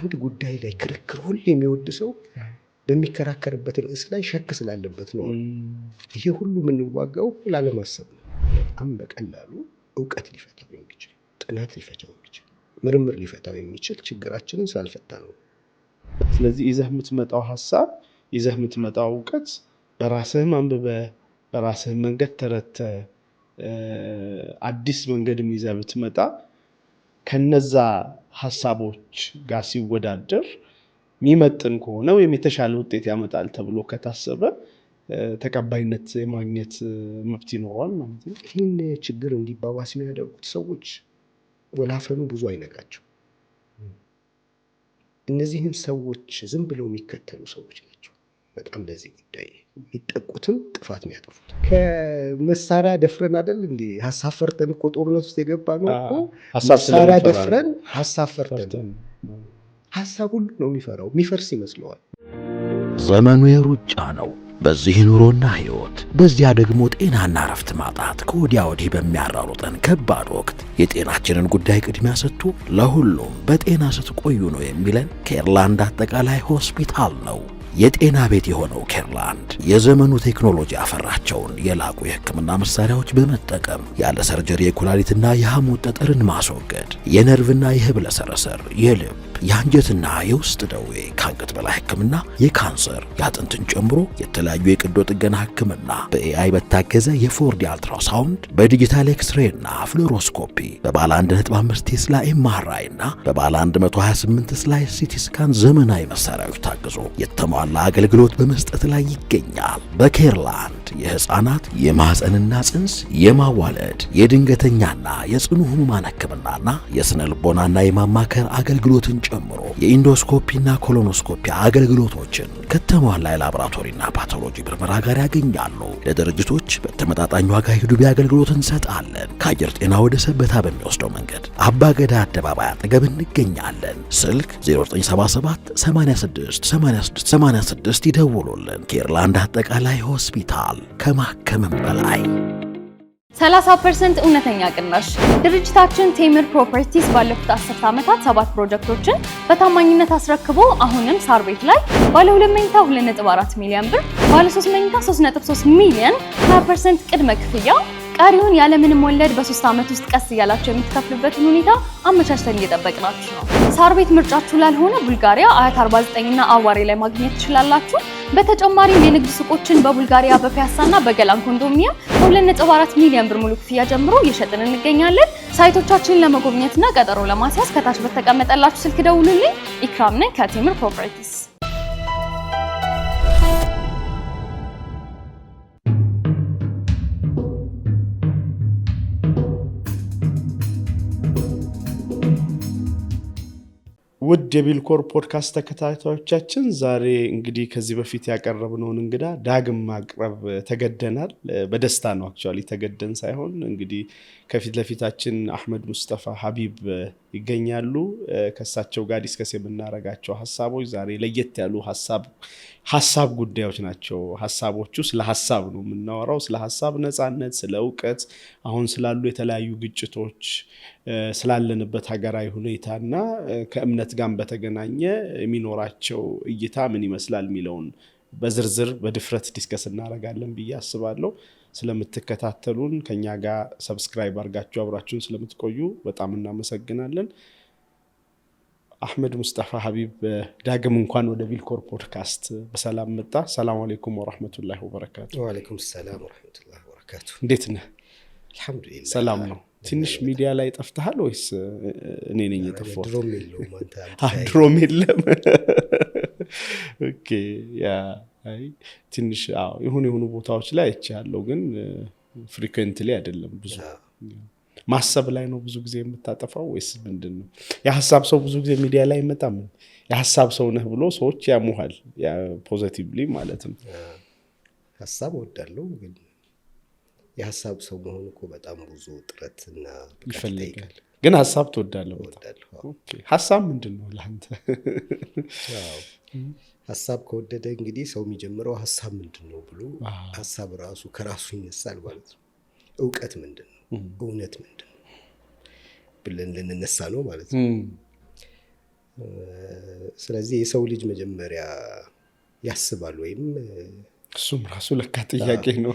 በአንድ ጉዳይ ላይ ክርክር ሁሌ የሚወድ ሰው በሚከራከርበት ርዕስ ላይ شك ስላለበት ነው። ይሄ ሁሉ የምንዋጋው ላለማሰብ ነው። በጣም በቀላሉ እውቀት ሊፈታው የሚችል፣ ጥናት ሊፈታው የሚችል፣ ምርምር ሊፈታው የሚችል ችግራችንን ስላልፈታ ነው። ስለዚህ ይዘህ የምትመጣው ሀሳብ፣ ይዘህ የምትመጣው እውቀት በራስህም አንብበህ፣ በራስህ መንገድ ተረድተህ፣ አዲስ መንገድም ይዘህ ብትመጣ ከነዛ ሀሳቦች ጋር ሲወዳደር የሚመጥን ከሆነ ወይም የተሻለ ውጤት ያመጣል ተብሎ ከታሰበ ተቀባይነት የማግኘት መብት ይኖረዋል ማለት ነው። ይህን ችግር እንዲባባስ የሚያደርጉት ሰዎች ወላፈኑ ብዙ አይነቃቸው። እነዚህን ሰዎች ዝም ብለው የሚከተሉ ሰዎች ናቸው በጣም ለዚህ ጉዳይ የሚጠቁትም ጥፋት የሚያጠፉት። ከመሳሪያ ደፍረን አይደል እንዴ? ሀሳብ ፈርተን እኮ ጦርነት ውስጥ የገባ ነው እኮ። መሳሪያ ደፍረን ሀሳብ ፈርተን። ሀሳብ ሁሉ ነው የሚፈራው፣ የሚፈርስ ይመስለዋል። ዘመኑ የሩጫ ነው። በዚህ ኑሮና ህይወት፣ በዚያ ደግሞ ጤናና እረፍት ማጣት ከወዲያ ወዲህ በሚያራሩጠን ከባድ ወቅት የጤናችንን ጉዳይ ቅድሚያ ሰጥቶ ለሁሉም በጤና ስትቆዩ ነው የሚለን ኬርላንድ አጠቃላይ ሆስፒታል ነው። የጤና ቤት የሆነው ኬርላንድ የዘመኑ ቴክኖሎጂ ያፈራቸውን የላቁ የሕክምና መሳሪያዎች በመጠቀም ያለ surgery የኩላሊትና የሐሞት ጠጠርን ማስወገድ፣ የነርቭና የህብለ ሰረሰር፣ የልብ፣ የአንጀትና የውስጥ ደዌ፣ ከአንገት በላይ ሕክምና፣ የካንሰር፣ የአጥንትን ጨምሮ የተለያዩ የቀዶ ጥገና ሕክምና በ AI በታገዘ የ 4D ultrasound፣ በ digital X-ray እና fluoroscopy፣ በባለ 1.5 ቴስላ MRI እና በባለ 128 slice CT scan ዘመናዊ መሳሪያዎች ታግዞ የተሟላ አገልግሎት በመስጠት ላይ ይገኛል። በኬርላንድ የህፃናት፣ የማህፀንና ጽንስ፣ የማዋለድ፣ የድንገተኛና የጽኑ ህሙማን ሕክምናና የስነ ልቦናና የማማከር አገልግሎትን ጨምሮ የ endoscopy ና colonoscopy አገልግሎቶችን ከተሟላ የላቦራቶሪና pathology ምርመራ ጋር ያገኛሉ። ለድርጅቶች በተመጣጣኝ ዋጋ የዱቤ አገልግሎት እንሰጣለን። ከአየር ጤና ወደ ሰበታ በሚወስደው መንገድ አባገዳ አደባባይ አጠገብ እንገኛለን። ስልክ 0977 86 86 86 ይደውሉልን። ኬርላንድ አጠቃላይ ሆስፒታል፣ ከማከምም በላይ። 30% እውነተኛ ቅናሽ። ድርጅታችን ቴምር ፕሮፐርቲስ ባለፉት 10 ዓመታት ሰባት ፕሮጀክቶችን በታማኝነት አስረክቦ አሁንም ሳር ቤት ላይ ባለ 2 መኝታ 2.4 ሚሊዮን ብር፣ ባለ 3 መኝታ 3.3 ሚሊዮን፣ 20% ቅድመ ክፍያ፣ ቀሪውን ያለምንም ወለድ በ3 ዓመት ውስጥ ቀስ እያላችሁ የምትከፍሉበትን ሁኔታ አመቻችተን እየጠበቅናችሁ ነው። ሳር ቤት ምርጫችሁ ላልሆነ ቡልጋሪያ፣ አያት 49 እና አዋሬ ላይ ማግኘት ትችላላችሁ። በተጨማሪም የንግድ ሱቆችን በቡልጋሪያ፣ በፒያሳና በገላን ኮንዶሚኒየም ከ2.4 ሚሊዮን ብር ሙሉ ክፍያ ጀምሮ እየሸጥን እንገኛለን። Site ኦቻችንን ለመጎብኘትና ቀጠሮ ለማስያዝ ከታች በተቀመጠላችሁ ስልክ ደውሉልኝ። ኢክራም ነኝ ከቴምር ፕሮፐርቲስ። ውድ የቢልኮር ፖድካስት ተከታታዮቻችን፣ ዛሬ እንግዲህ ከዚህ በፊት ያቀረብነውን እንግዳ ዳግም ማቅረብ ተገደናል። በደስታ ነው actually፣ ተገደን ሳይሆን። እንግዲህ ከፊት ለፊታችን አህመድ ሙስጠፋ ሀቢብ ይገኛሉ። ከእሳቸው ጋር discuss የምናደርጋቸው ሀሳቦች ዛሬ ለየት ያሉ ሀሳብ ጉዳዮች ናቸው። ሀሳቦቹ ስለ ሀሳብ ነው የምናወራው፣ ስለ ሀሳብ ነፃነት፣ ስለ እውቀት፣ አሁን ስላሉ የተለያዩ ግጭቶች፣ ስላለንበት ሀገራዊ ሁኔታ እና ከእምነት ጋር በተገናኘ የሚኖራቸው እይታ ምን ይመስላል የሚለውን በዝርዝር በድፍረት discuss እናደርጋለን ብዬ አስባለሁ። ስለምትከታተሉን፣ ከኛ ጋር subscribe አድርጋችሁ አብራችሁን ስለምትቆዩ በጣም እናመሰግናለን። አህመድ ሙስጠፋ ሀቢብ፣ ዳግም እንኳን ወደ ቢልኮር ፖድካስት በሰላም መጣ። ሰላም አሌይኩም ወረሕመቱላሂ ወበረካቱ። ወአለይኩም ሰላም ወረሕመቱላሂ ወበረካቱ። እንዴት ነህ? አልሐምዱሊላህ። ሰላም ነው። ትንሽ ሚዲያ ላይ ጠፍተሃል ወይስ እኔ ነኝ የጠፋሁት? ድሮም የለውም አንተ። ድሮም የለም። Okay, yeah፣ አይ ትንሽ አዎ፣ የሆኑ የሆኑ ቦታዎች ላይ አይቼሃለሁ፣ ግን frequently አይደለም። ብዙ ማሰብ ላይ ነው ብዙ ጊዜ የምታጠፋው ወይስ ምንድን ነው? የሀሳብ ሰው ብዙ ጊዜ ሚዲያ ላይ አይመጣም። የሀሳብ ሰው ነህ ብሎ ሰዎች ያሙሃል፣ positively ማለት ነው። ሀሳብ እወዳለሁ፣ ግን የሀሳብ ሰው መሆን እኮ በጣም ብዙ ጥረት እና ብቃት ይፈልጋል። ይጠይቃል። ግን ሀሳብ ትወዳለህ በጣም? እወዳለሁ፣ አዎ። Okay። ሀሳብ ምንድን ነው ለአንተ? አዎ። ሀሳብ ከወደደ እንግዲህ ሰው የሚጀምረው ሀሳብ ምንድን ነው ብሎ ሀሳብ ራሱ ከራሱ ይነሳል ማለት ነው። እውቀት ምንድን ነው፣ እውነት ምንድን ነው ብለን ልንነሳ ነው ማለት ነው። ስለዚህ የሰው ልጅ መጀመሪያ ያስባል ወይም እሱም ራሱ ለካ ጥያቄ ነው።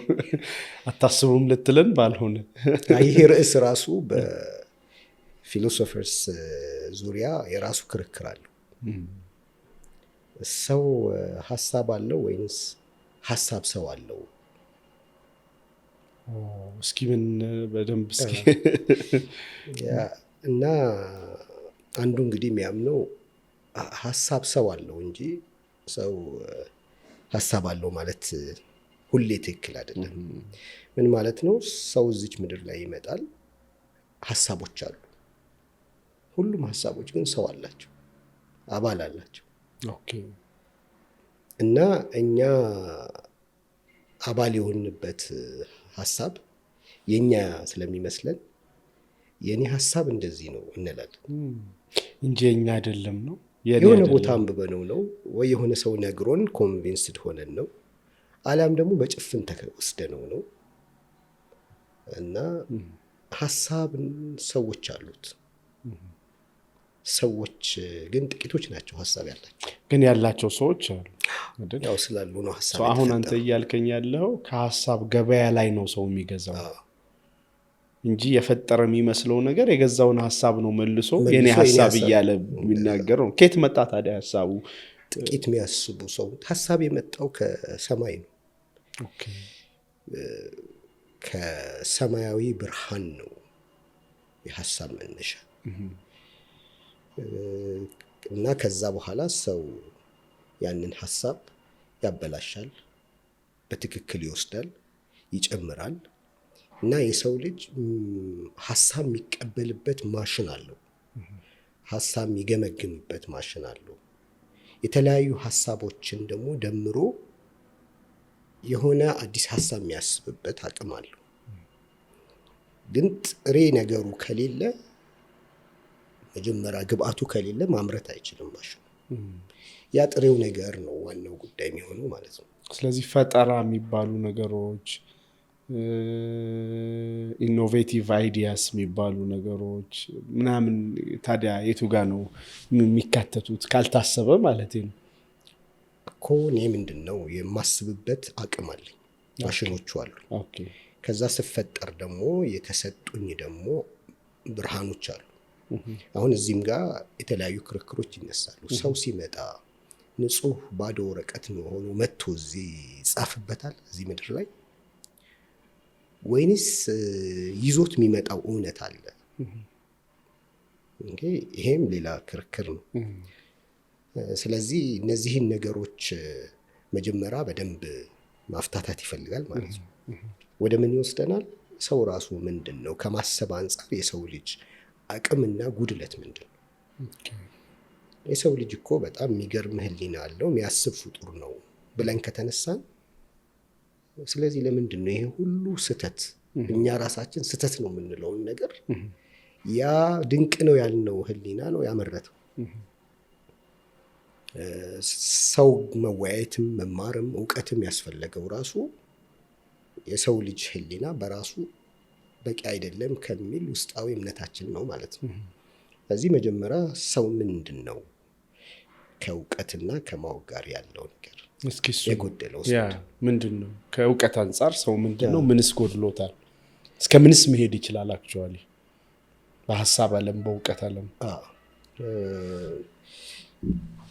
አታስቡም ልትለን ባልሆነ ይሄ ርዕስ ራሱ በ philosophers ዙሪያ የራሱ ክርክር አለው። ሰው ሀሳብ አለው ወይንስ ሀሳብ ሰው አለው? እስኪ ምን በደንብ እስኪ እና አንዱ እንግዲህ የሚያምነው ሀሳብ ሰው አለው እንጂ ሰው ሀሳብ አለው ማለት ሁሌ ትክክል አይደለም። ምን ማለት ነው? ሰው እዚች ምድር ላይ ይመጣል፣ ሀሳቦች አሉ። ሁሉም ሀሳቦች ግን ሰው አላቸው፣ አባል አላቸው። እና እኛ አባል የሆንበት ሀሳብ የኛ ስለሚመስለን የእኔ ሀሳብ እንደዚህ ነው እንላለን እንጂ የኛ አይደለም ነው። የሆነ ቦታ አንብበነው ነው ወይ የሆነ ሰው ነግሮን convinced ሆነን ነው፣ አሊያም ደግሞ በጭፍን ወስደነው ነው። እና ሀሳብ ሰዎች አሉት። ሰዎች ግን ጥቂቶች ናቸው ሀሳብ ያላቸው። ግን ያላቸው ሰዎች አሉ ያው ስላሉ ነው ሀሳብ። አሁን አንተ እያልከኝ ያለው ከሀሳብ ገበያ ላይ ነው ሰው የሚገዛው እንጂ የፈጠረ የሚመስለው ነገር የገዛውን ሀሳብ ነው መልሶ የኔ ሀሳብ እያለ የሚናገረው። ከየት መጣ ታዲያ ሀሳቡ? ጥቂት የሚያስቡ ሰው ሀሳብ የመጣው ከሰማይ ነው፣ ከሰማያዊ ብርሃን ነው የሀሳብ መነሻ። እና ከዛ በኋላ ሰው ያንን ሀሳብ ያበላሻል፣ በትክክል ይወስዳል፣ ይጨምራል። እና የሰው ልጅ ሀሳብ የሚቀበልበት ማሽን አለው፣ ሀሳብ የሚገመግምበት ማሽን አለው። የተለያዩ ሀሳቦችን ደግሞ ደምሮ የሆነ አዲስ ሀሳብ የሚያስብበት አቅም አለው። ግን ጥሬ ነገሩ ከሌለ፣ መጀመሪያ ግብአቱ ከሌለ ማምረት አይችልም ማሽኑ። ያ ጥሬው ነገር ነው ዋናው ጉዳይ የሚሆነው ማለት ነው። ስለዚህ ፈጠራ የሚባሉ ነገሮች፣ innovative ideas የሚባሉ ነገሮች ምናምን ታዲያ የቱ ጋ ነው የሚካተቱት? ካልታሰበ ማለት ነው እኮ። እኔ ምንድን ነው የማስብበት አቅም አለኝ፣ ማሽኖቹ አሉ። ከዛ ስፈጠር ደግሞ የተሰጡኝ ደግሞ ብርሃኖች አሉ። አሁን እዚህም ጋር የተለያዩ ክርክሮች ይነሳሉ። ሰው ሲመጣ ንጹህ ባዶ ወረቀት ነው ሆኖ መጥቶ እዚህ ይጻፍበታል እዚህ ምድር ላይ ወይንስ ይዞት የሚመጣው እውነት አለ? ይሄም ሌላ ክርክር ነው። ስለዚህ እነዚህን ነገሮች መጀመሪያ በደንብ ማፍታታት ይፈልጋል ማለት ነው። ወደ ምን ይወስደናል? ሰው ራሱ ምንድን ነው? ከማሰብ አንጻር የሰው ልጅ አቅምና ጉድለት ምንድን ነው? የሰው ልጅ እኮ በጣም የሚገርም ሕሊና አለው፣ የሚያስብ ፍጡር ነው ብለን ከተነሳን፣ ስለዚህ ለምንድን ነው ይሄ ሁሉ ስህተት፣ እኛ ራሳችን ስህተት ነው የምንለውን ነገር ያ ድንቅ ነው ያልነው ሕሊና ነው ያመረተው። ሰው መወያየትም መማርም እውቀትም ያስፈለገው ራሱ የሰው ልጅ ሕሊና በራሱ በቂ አይደለም ከሚል ውስጣዊ እምነታችን ነው ማለት ነው። ስለዚህ መጀመሪያ ሰው ምንድን ነው ከእውቀትና ከማወቅ ጋር ያለው ነገር የጎደለው ምንድን ነው? ከእውቀት አንጻር ሰው ምንድን ነው? ምንስ ጎድሎታል? እስከ ምንስ መሄድ ይችላል? actually በሀሳብ ዓለም በእውቀት ዓለም።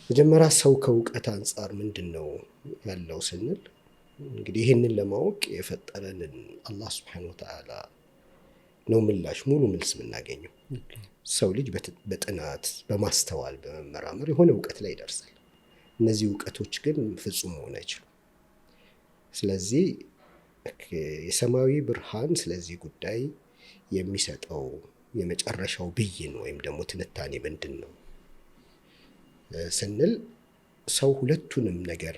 መጀመሪያ ሰው ከእውቀት አንጻር ምንድን ነው ያለው ስንል እንግዲህ ይህንን ለማወቅ የፈጠረንን አላህ ስብሐነሁ ወተዓላ ነው ምላሽ ሙሉ መልስ የምናገኘው። ሰው ልጅ በጥናት በማስተዋል በመመራመር የሆነ እውቀት ላይ ይደርሳል። እነዚህ እውቀቶች ግን ፍጹም መሆን አይችሉም። ስለዚህ የሰማያዊ ብርሃን ስለዚህ ጉዳይ የሚሰጠው የመጨረሻው ብይን ወይም ደግሞ ትንታኔ ምንድን ነው ስንል ሰው ሁለቱንም ነገር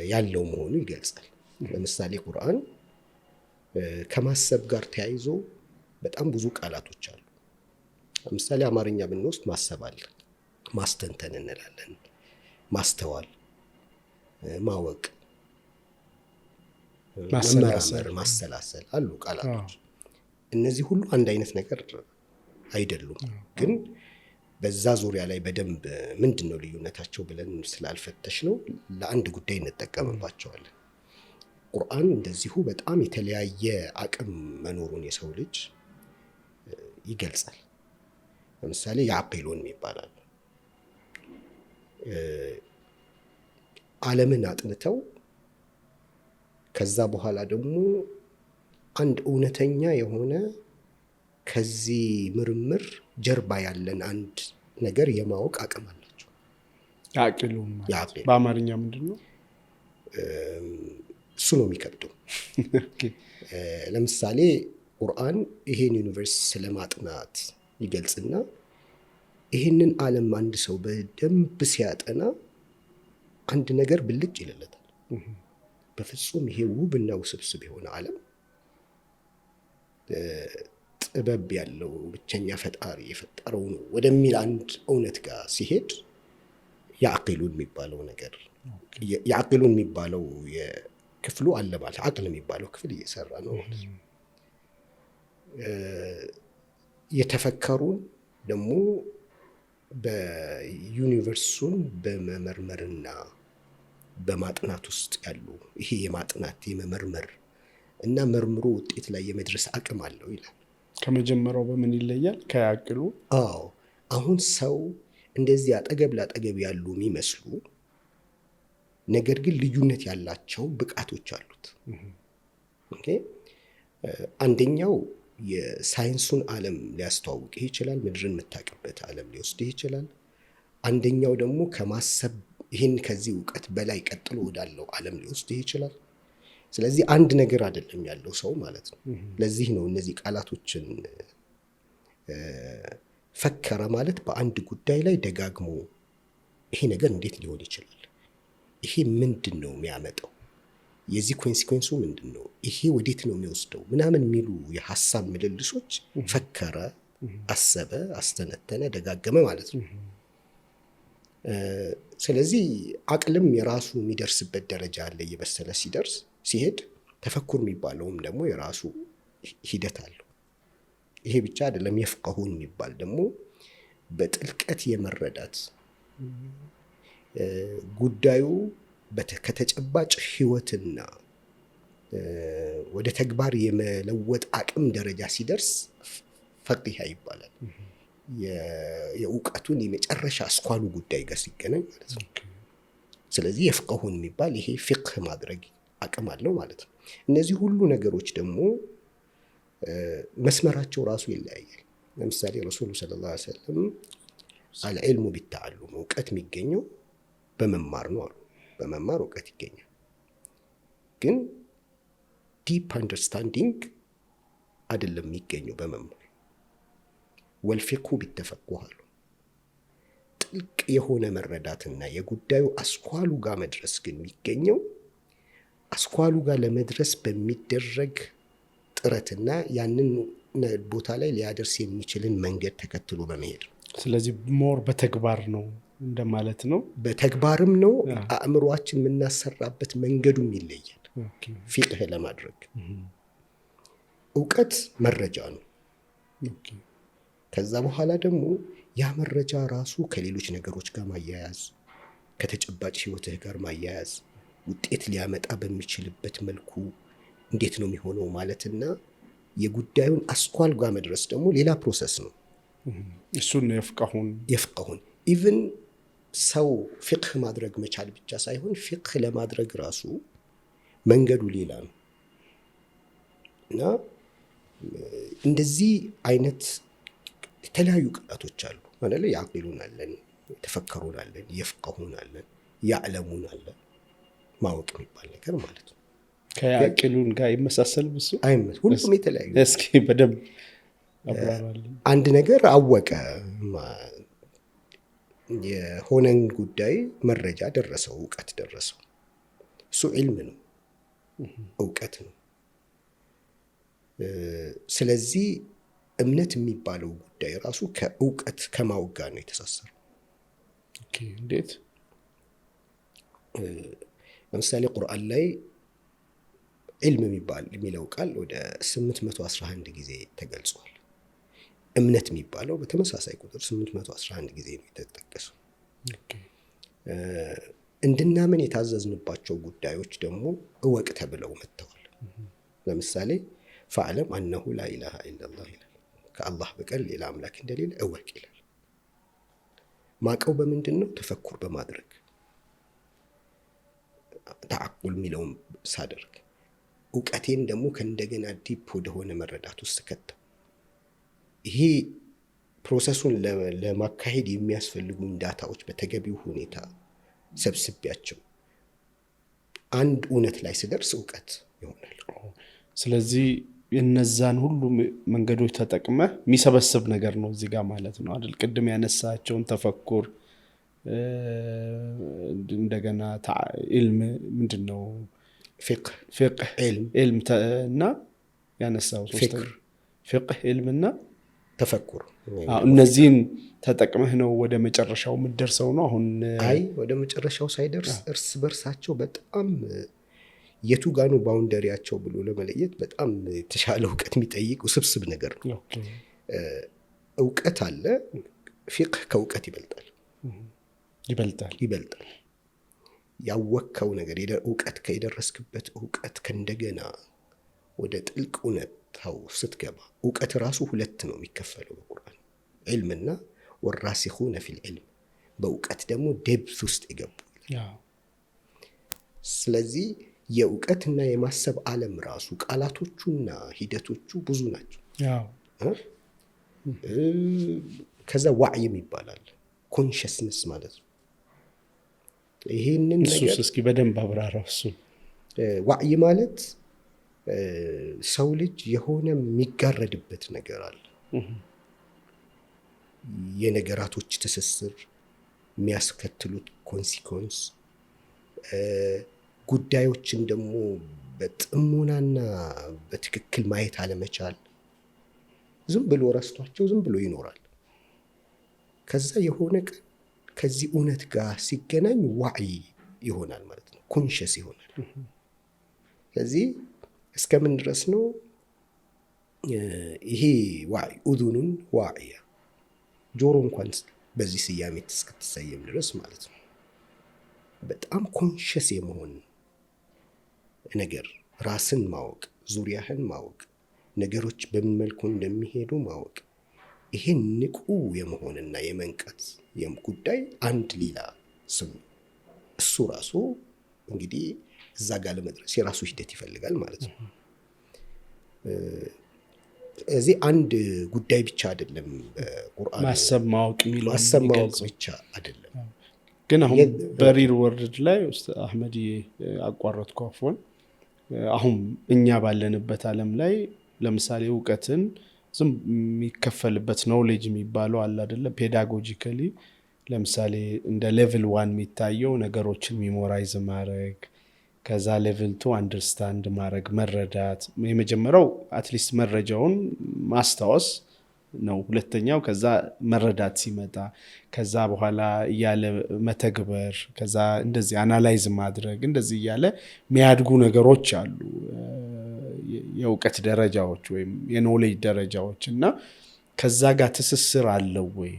ያለው መሆኑ ይገልጻል። ለምሳሌ ቁርአን ከማሰብ ጋር ተያይዞ በጣም ብዙ ቃላቶች አሉ። ለምሳሌ አማርኛ ብንወስድ ማሰብ አለ፣ ማስተንተን እንላለን፣ ማስተዋል፣ ማወቅ፣ መመራመር፣ ማሰላሰል አሉ ቃላቶች። እነዚህ ሁሉ አንድ አይነት ነገር አይደሉም፣ ግን በዛ ዙሪያ ላይ በደንብ ምንድን ነው ልዩነታቸው ብለን ስላልፈተሽ ነው ለአንድ ጉዳይ እንጠቀምባቸዋለን። ቁርአን እንደዚሁ በጣም የተለያየ አቅም መኖሩን የሰው ልጅ ይገልጻል። ለምሳሌ يعقلون ይባላል። ዓለምን አጥንተው ከዛ በኋላ ደግሞ አንድ እውነተኛ የሆነ ከዚህ ምርምር ጀርባ ያለን አንድ ነገር የማወቅ አቅም አላቸው። يعقلون በአማርኛ ምንድን ነው? እሱ ነው የሚከብደው። ለምሳሌ ቁርአን ይሄን universe ስለማጥናት ይገልጽና ይህንን ዓለም አንድ ሰው በደንብ ሲያጠና አንድ ነገር ብልጭ ይልለታል። በፍጹም ይሄ ውብና ውስብስብ የሆነ ዓለም ጥበብ ያለው ብቸኛ ፈጣሪ የፈጠረው ነው ወደሚል አንድ እውነት ጋር ሲሄድ يعقلون የሚባለው ነገር يعقلون የሚባለው ክፍሉ አለ ማለት عقل የሚባለው ክፍል እየሰራ ነው ማለት ነው። يتفكرون ደግሞ በ universe ኡን በመመርመርና በማጥናት ውስጥ ያሉ ይሄ የማጥናት የመመርመር እና መርምሮ ውጤት ላይ የመድረስ አቅም አለው ይላል። ከመጀመሪያው በምን ይለያል? ከ يعقلون አዎ፣ አሁን ሰው እንደዚህ አጠገብ ላጠገብ ያሉ የሚመስሉ ነገር ግን ልዩነት ያላቸው ብቃቶች አሉት። Okay፣ አንደኛው የሳይንሱን ዓለም ሊያስተዋውቅህ ይችላል። ምድርን የምታውቅበት ዓለም ሊወስድህ ይችላል። አንደኛው ደግሞ ከማሰብ ይህን ከዚህ እውቀት በላይ ቀጥሎ ወዳለው ዓለም ሊወስድህ ይችላል። ስለዚህ አንድ ነገር አይደለም ያለው ሰው ማለት ነው። ለዚህ ነው እነዚህ ቃላቶችን فكر ማለት በአንድ ጉዳይ ላይ ደጋግሞ ይሄ ነገር እንዴት ሊሆን ይችላል፣ ይሄ ምንድን ነው የሚያመጣው፣ የዚህ consequence ኡ ምንድን ነው፣ ይሄ ወዴት ነው የሚወስደው ምናምን የሚሉ የሀሳብ ምልልሶች فكر፣ አሰበ፣ አስተነተነ፣ ደጋገመ ማለት ነው። ስለዚህ عقل ም የራሱ የሚደርስበት ደረጃ አለ። እየበሰለ ሲደርስ ሲሄድ تفكر የሚባለውም ደግሞ የራሱ ሂደት አለው። ይሄ ብቻ አይደለም። يفقهون የሚባል ደግሞ በጥልቀት የመረዳት ጉዳዩ ከተጨባጭ ህይወትና ወደ ተግባር የመለወጥ አቅም ደረጃ ሲደርስ فقيه ይባላል። የእውቀቱን የመጨረሻ አስኳሉ ጉዳይ ጋር ሲገናኝ ማለት ነው። ስለዚህ يفقهون የሚባል ይሄ فقه ማድረግ አቅም አለው ማለት ነው። እነዚህ ሁሉ ነገሮች ደግሞ መስመራቸው ራሱ ይለያያል። ለምሳሌ ረሱሉ صلى الله عليه وسلم العلم بالتعلم እውቀት የሚገኘው በመማር ነው አሉ። በመማር እውቀት ይገኛል። ግን deep understanding አይደለም የሚገኘው በመማር። والفقه بالتفقه አሉ። ጥልቅ የሆነ መረዳትና የጉዳዩ አስኳሉ ጋር መድረስ ግን የሚገኘው አስኳሉ ጋር ለመድረስ በሚደረግ ጥረትና ያንን ቦታ ላይ ሊያደርስ የሚችልን መንገድ ተከትሎ በመሄድ ነው። ስለዚህ more በተግባር ነው እንደማለት ነው። በተግባርም ነው። አእምሯችን የምናሰራበት መንገዱም ይለያል። فقه ለማድረግ እውቀት መረጃ ነው። ከዛ በኋላ ደግሞ ያ መረጃ ራሱ ከሌሎች ነገሮች ጋር ማያያዝ፣ ከተጨባጭ ህይወትህ ጋር ማያያዝ፣ ውጤት ሊያመጣ በሚችልበት መልኩ እንዴት ነው የሚሆነው ማለትና የጉዳዩን አስኳል ጋር መድረስ ደግሞ ሌላ process ነው። እሱን يفقهون يفقهون even ሰው فقه ማድረግ መቻል ብቻ ሳይሆን فقه ለማድረግ ራሱ መንገዱ ሌላ ነው እና እንደዚህ አይነት የተለያዩ ቃላቶች አሉ አይደለ? يعقلون አለን፣ يتفكرون አለን፣ يفقهون አለን፣ يعلمون አለን። ማወቅ የሚባል ነገር ማለት ነው። ከ يعقلون ጋር ይመሳሰል ብሱ አይመ ሁሉም የተለያዩ። እስኪ በደንብ አብራራልኝ። አንድ ነገር አወቀ፣ የሆነን ጉዳይ መረጃ ደረሰው፣ እውቀት ደረሰው። እሱ علم ነው፣ እውቀት ነው። ስለዚህ እምነት የሚባለው ጉዳይ ራሱ ከእውቀት ከማወቅ ጋር ነው የተሳሰረው። እንዴት? ለምሳሌ ቁርአን ላይ علم የሚባል የሚለው ቃል ወደ 811 ጊዜ ተገልጿል። እምነት የሚባለው በተመሳሳይ ቁጥር 811 ጊዜ ነው የተጠቀሰው። እንድናምን የታዘዝንባቸው ጉዳዮች ደግሞ እወቅ ተብለው መጥተዋል። ለምሳሌ فاعلم أنه لا إله إلا الله ይላል። ከአላህ በቀር ሌላ አምላክ እንደሌለ እወቅ ይላል። ማቀው በምንድን ነው? تفكر በማድረግ፣ تعقل የሚለውን ሳደርግ፣ እውቀቴን ደግሞ ከእንደገና deep ወደሆነ መረዳት ውስጥ ከተው፣ ይሄ process ኡን ለማካሄድ የሚያስፈልጉኝ data ዎች በተገቢው ሁኔታ ሰብስቤያቸው አንድ እውነት ላይ ስደርስ እውቀት ይሆናል። ስለዚህ የነዛን ሁሉ መንገዶች ተጠቅመህ የሚሰበስብ ነገር ነው እዚህ ጋር ማለት ነው አይደል? ቅድም ያነሳቸውን تفكر፣ እንደገና علم ምንድን ነው? فقه። فقه። علم። علم እና ያነሳው فكر። فقه፣ علم እና تفكر። እነዚህን ተጠቅመህ ነው ወደ መጨረሻው የምትደርሰው ነው አሁን? አይ፣ ወደ መጨረሻው ሳይደርስ እርስ በርሳቸው በጣም የቱ ጋ ነው boundary ያቸው ብሎ ለመለየት በጣም የተሻለ እውቀት የሚጠይቅ ውስብስብ ነገር ነው። እውቀት አለ። فقه ከእውቀት ይበልጣል። ይበልጣል። ይበልጣል። ያወቅከው ነገር፣ እውቀት ከየደረስክበት እውቀት ከእንደገና ወደ ጥልቅ እውነታው ስትገባ፣ እውቀት ራሱ ሁለት ነው የሚከፈለው በቁርአን፣ علم ና والراسخون في العلم፣ በእውቀት ደግሞ depth ውስጥ የገቡ። ስለዚህ የእውቀትና የማሰብ ዓለም ራሱ ቃላቶቹና ሂደቶቹ ብዙ ናቸው። ከዛ وعي ም ይባላል፣ consciousness ማለት ነው። ይሄንን እሱስ ነገር እስኪ በደንብ አብራራው እሱን። وعي ማለት ሰው ልጅ የሆነ የሚጋረድበት ነገር አለ። የነገራቶች ትስስር የሚያስከትሉት consequence፣ ጉዳዮችን ደግሞ በጥሞናና በትክክል ማየት አለመቻል፣ ዝም ብሎ ረስቷቸው ዝም ብሎ ይኖራል። ከዛ የሆነ ቀን ከዚህ እውነት ጋር ሲገናኝ وعي ይሆናል ማለት ነው፣ conscious ይሆናል። ስለዚህ እስከምን ድረስ ነው ይሄ وعي? أذن واعية፣ ጆሮ እንኳን በዚህ ስያሜ እስክትሰየም ድረስ ማለት ነው። በጣም conscious የመሆን ነገር፣ ራስን ማወቅ፣ ዙሪያህን ማወቅ፣ ነገሮች በምን መልኩ እንደሚሄዱ ማወቅ፣ ይሄን ንቁ የመሆንና የመንቃት ጉዳይ አንድ ሌላ ስም ነው። እሱ ራሱ እንግዲህ እዛ ጋር ለመድረስ የራሱ ሂደት ይፈልጋል ማለት ነው። እዚህ አንድ ጉዳይ ብቻ አይደለም በቁርአን። ማሰብ ማወቅ የሚለው ማሰብ ማወቅ የሚገልጸው። ብቻ አይደለም። ግን አሁን በ real world ላይ ኡስታዝ አህመድ፣ አቋረጥኩ፣ عفوا፣ አሁን እኛ ባለንበት ዓለም ላይ ለምሳሌ እውቀትን ዝም የሚከፈልበት knowledge የሚባለው አለ አይደለ? Pedagogically ለምሳሌ እንደ level 1 የሚታየው ነገሮችን memorize ማድረግ፣ ከዛ level 2 understand ማድረግ፣ መረዳት። የመጀመሪያው at least መረጃውን ማስታወስ ነው። ሁለተኛው ከዛ መረዳት ሲመጣ፣ ከዛ በኋላ እያለ መተግበር፣ ከዛ እንደዚህ analyze ማድረግ፣ እንደዚህ እያለ የሚያድጉ ነገሮች አሉ፣ የእውቀት ደረጃዎች ወይም የ knowledge ደረጃዎች። እና ከዛ ጋር ትስስር አለው ወይ?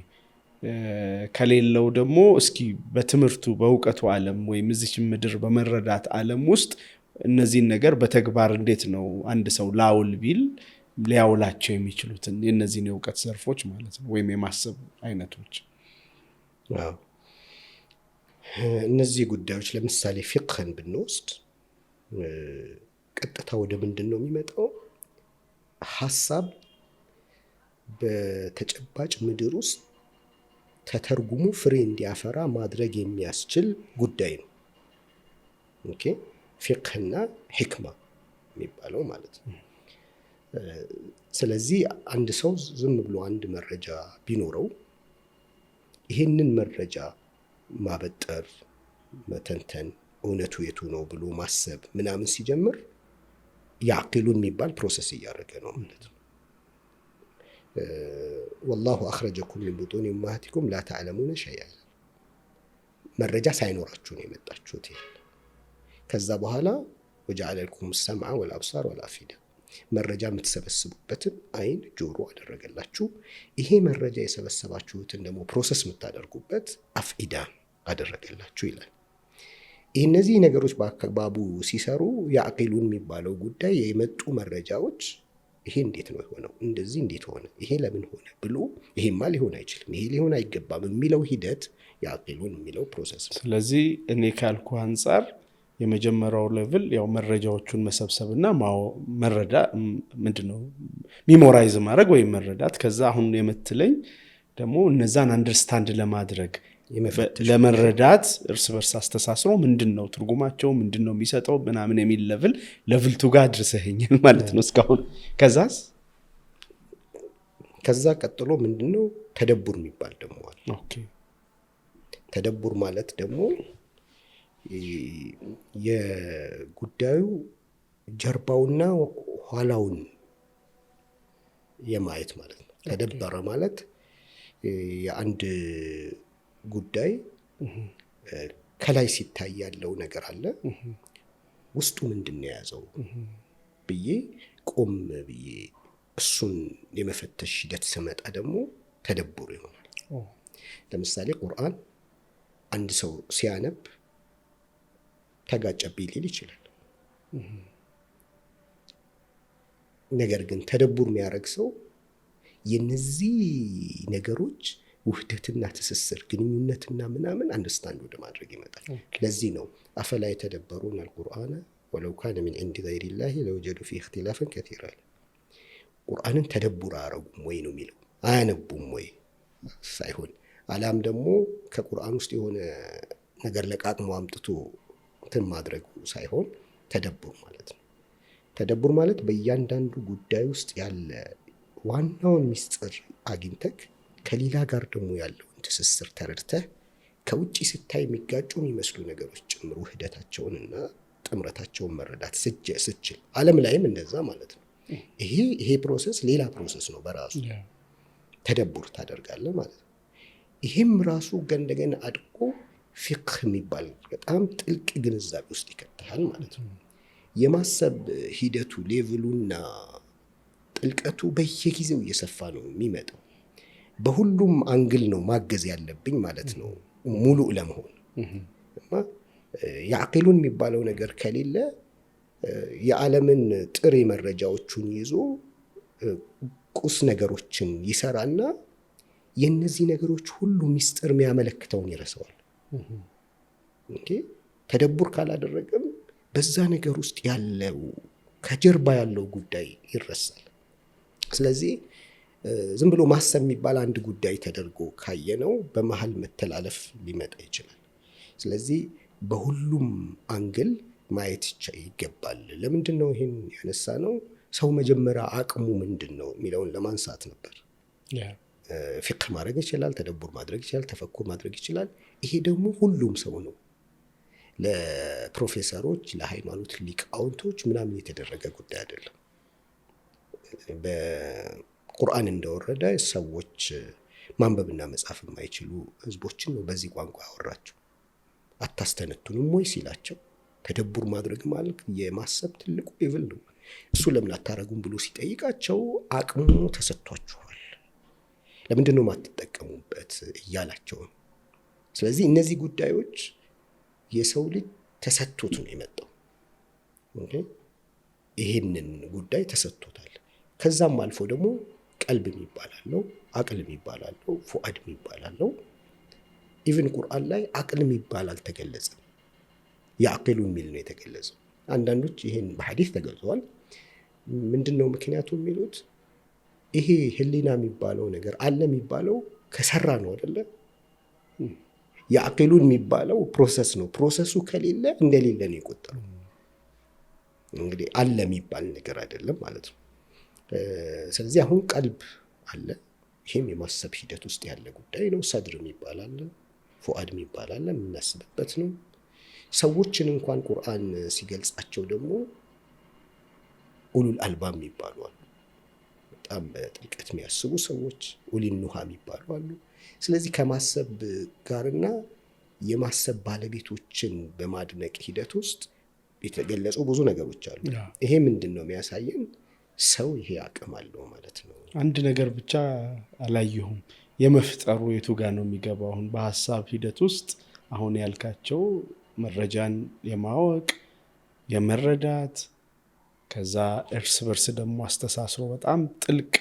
ከሌለው ደግሞ እስኪ በትምህርቱ በእውቀቱ ዓለም ወይም እዚች ምድር በመረዳት ዓለም ውስጥ እነዚህን ነገር በተግባር እንዴት ነው አንድ ሰው ላውል ቢል ሊያውላቸው የሚችሉትን የእነዚህን የእውቀት ዘርፎች ማለት ነው ወይም የማሰብ አይነቶች? አዎ። እነዚህ ጉዳዮች ለምሳሌ فقه ን ብንወስድ ቀጥታ ወደ ምንድን ነው የሚመጣው? ሀሳብ በተጨባጭ ምድር ውስጥ ተተርጉሞ ፍሬ እንዲያፈራ ማድረግ የሚያስችል ጉዳይ ነው። Okay፣ فقه ና حكمة የሚባለው ማለት ነው። ስለዚህ አንድ ሰው ዝም ብሎ አንድ መረጃ ቢኖረው ይሄንን መረጃ ማበጠር፣ መተንተን፣ እውነቱ የቱ ነው ብሎ ማሰብ ምናምን ሲጀምር يعقلون የሚባል process እያደረገ ነው ማለት ነው። والله أخرجكم من بطون أمهاتكم لا تعلمون شيئا፣ መረጃ ሳይኖራችሁ ነው የመጣችሁት ይላል። ከዛ በኋላ وجعل لكم السمع والأبصار والأفئدة። መረጃ የምትሰበስቡበትን አይን ጆሮ አደረገላችሁ። ይሄ መረጃ የሰበሰባችሁትን ደግሞ process የምታደርጉበት أفئدة አደረገላችሁ ይላል። እነዚህ ነገሮች በአግባቡ ሲሰሩ يعقلون የሚባለው ጉዳይ የመጡ መረጃዎች ይሄ እንዴት ነው የሆነው፣ እንደዚህ እንዴት ሆነ፣ ይሄ ለምን ሆነ ብሎ ይሄማ ሊሆን አይችልም፣ ይሄ ሊሆን አይገባም የሚለው ሂደት يعقلون የሚለው process ነው። ስለዚህ እኔ ካልኩ አንጻር የመጀመሪያው level ያው መረጃዎቹን መሰብሰብና መረዳ ምንድነው memorize ማድረግ ወይም መረዳት። ከዛ አሁን የምትለኝ ደግሞ እነዛን understand ለማድረግ ለመረዳት እርስ በርስ አስተሳስሮ ምንድን ነው ትርጉማቸው፣ ምንድን ነው የሚሰጠው ምናምን የሚል level two ጋር አድርሰኸኛል ማለት ነው እስካሁን። ከዛስ ከዛ ቀጥሎ ምንድን ነው تدبر የሚባል ደግሞ አለ። تدبر ማለት ደግሞ የጉዳዩ ጀርባውና ኋላውን የማየት ማለት ነው። ተደበረ ማለት የአንድ ጉዳይ ከላይ ሲታይ ያለው ነገር አለ፣ ውስጡ ምንድን ነው የያዘው ብዬ ቆም ብዬ እሱን የመፈተሽ ሂደት ስመጣ ደግሞ تدبر ይሆናል። ለምሳሌ ቁርአን አንድ ሰው ሲያነብ ተጋጨብኝ ሊል ይችላል። ነገር ግን تدبر የሚያደርግ ሰው የነዚህ ነገሮች ውህደትና ትስስር ግንኙነትና ምናምን understand ወደ ማድረግ ይመጣል። ለዚህ ነው أفلا يتدبرون القرآن ولو كان من عند غير الله لوجدوا فيه اختلافا كثيرا። ቁርአንን تدبر አያረጉም ወይ ነው የሚለው፣ አያነቡም ወይ ሳይሆን አላም ደግሞ ከቁርአን ውስጥ የሆነ ነገር ለቃቅሞ አምጥቶ እንትን ማድረጉ ሳይሆን تدبر ማለት ነው። تدبر ማለት በእያንዳንዱ ጉዳይ ውስጥ ያለ ዋናውን ሚስጥር አግኝተህ ከሌላ ጋር ደግሞ ያለውን ትስስር ተረድተህ ከውጭ ስታይ የሚጋጩ የሚመስሉ ነገሮች ጭምር ውህደታቸውንና ጥምረታቸውን መረዳት ስችል ዓለም ላይም እንደዛ ማለት ነው። ይሄ process ሌላ process ነው በራሱ تدبر ታደርጋለህ ማለት ነው። ይሄም ራሱ እንደገና አድጎ فقه የሚባል በጣም ጥልቅ ግንዛቤ ውስጥ ይከትሃል ማለት ነው። የማሰብ ሂደቱ level ኡና ጥልቀቱ በየጊዜው እየሰፋ ነው የሚመጣው። በሁሉም angle ነው ማገዝ ያለብኝ ማለት ነው ሙሉ ለመሆን። እና يعقلون የሚባለው ነገር ከሌለ የዓለምን ጥሬ መረጃዎቹን ይዞ ቁስ ነገሮችን ይሰራና የእነዚህ ነገሮች ሁሉ ሚስጥር የሚያመለክተውን ይረሳዋል። Okay፣ تدبر ካላደረገም በዛ ነገር ውስጥ ያለው ከጀርባ ያለው ጉዳይ ይረሳል። ስለዚህ ዝም ብሎ ማሰብ የሚባል አንድ ጉዳይ ተደርጎ ካየነው በመሀል መተላለፍ ሊመጣ ይችላል። ስለዚህ በሁሉም angle ማየት ይገባል። ለምንድን ነው ይህን ያነሳ ነው? ሰው መጀመሪያ አቅሙ ምንድን ነው የሚለውን ለማንሳት ነበር። فقه ማድረግ ይችላል፣ تدبر ማድረግ ይችላል፣ تفكر ማድረግ ይችላል። ይሄ ደግሞ ሁሉም ሰው ነው። ለፕሮፌሰሮች፣ ለሃይማኖት ሊቃውንቶች ምናምን የተደረገ ጉዳይ አይደለም። በቁርአን እንደወረደ ሰዎች ማንበብና መጻፍ የማይችሉ ህዝቦችን ነው በዚህ ቋንቋ ያወራቸው። አታስተነትኑም ወይ ሲላቸው تدبر ማድረግ ማለት የማሰብ ትልቁ level ነው። እሱ ለምን አታረጉም ብሎ ሲጠይቃቸው አቅሙ ተሰጥቷችኋል፣ ለምንድን ነው የማትጠቀሙበት እያላቸው ነው። ስለዚህ እነዚህ ጉዳዮች የሰው ልጅ ተሰጥቶት ነው የመጣው። ይሄንን ጉዳይ ተሰጥቶታል። ከዛም አልፎ ደግሞ قلب የሚባል አለው፣ عقل የሚባል አለው፣ فؤاد የሚባል አለው። Even ቁርአን ላይ عقل የሚባል አልተገለጸም። يعقلون የሚል ነው የተገለጸው። አንዳንዶች ይሄን በሐዲስ ተገልጸዋል። ምንድን ነው ምክንያቱ የሚሉት ይሄ ህሊና የሚባለው ነገር አለ የሚባለው ከሰራ ነው አይደለ? يعقلون የሚባለው process ነው። Process ኡ ከሌለ እንደሌለ ነው የቆጠረው። እንግዲህ አለ የሚባል ነገር አይደለም ማለት ነው። ስለዚህ አሁን قلب አለ፣ ይሄም የማሰብ ሂደት ውስጥ ያለ ጉዳይ ነው። صدر የሚባል አለ፣ فؤاد የሚባል አለ፣ የምናስብበት ነው። ሰዎችን እንኳን ቁርአን ሲገልጻቸው ደግሞ أولو الألباب የሚባሉ አሉ። በጣም በጥልቀት የሚያስቡ ሰዎች أولي النهى የሚባሉ አሉ። ስለዚህ ከማሰብ ጋርና የማሰብ ባለቤቶችን በማድነቅ ሂደት ውስጥ የተገለጹ ብዙ ነገሮች አሉ። ይሄ ምንድን ነው የሚያሳየን? ሰው ይሄ አቅም አለው ማለት ነው። አንድ ነገር ብቻ አላየሁም። የመፍጠሩ የቱ ጋር ነው የሚገባው? አሁን በሀሳብ ሂደት ውስጥ አሁን ያልካቸው መረጃን የማወቅ፣ የመረዳት፣ ከዛ እርስ በርስ ደግሞ አስተሳስሮ በጣም ጥልቅ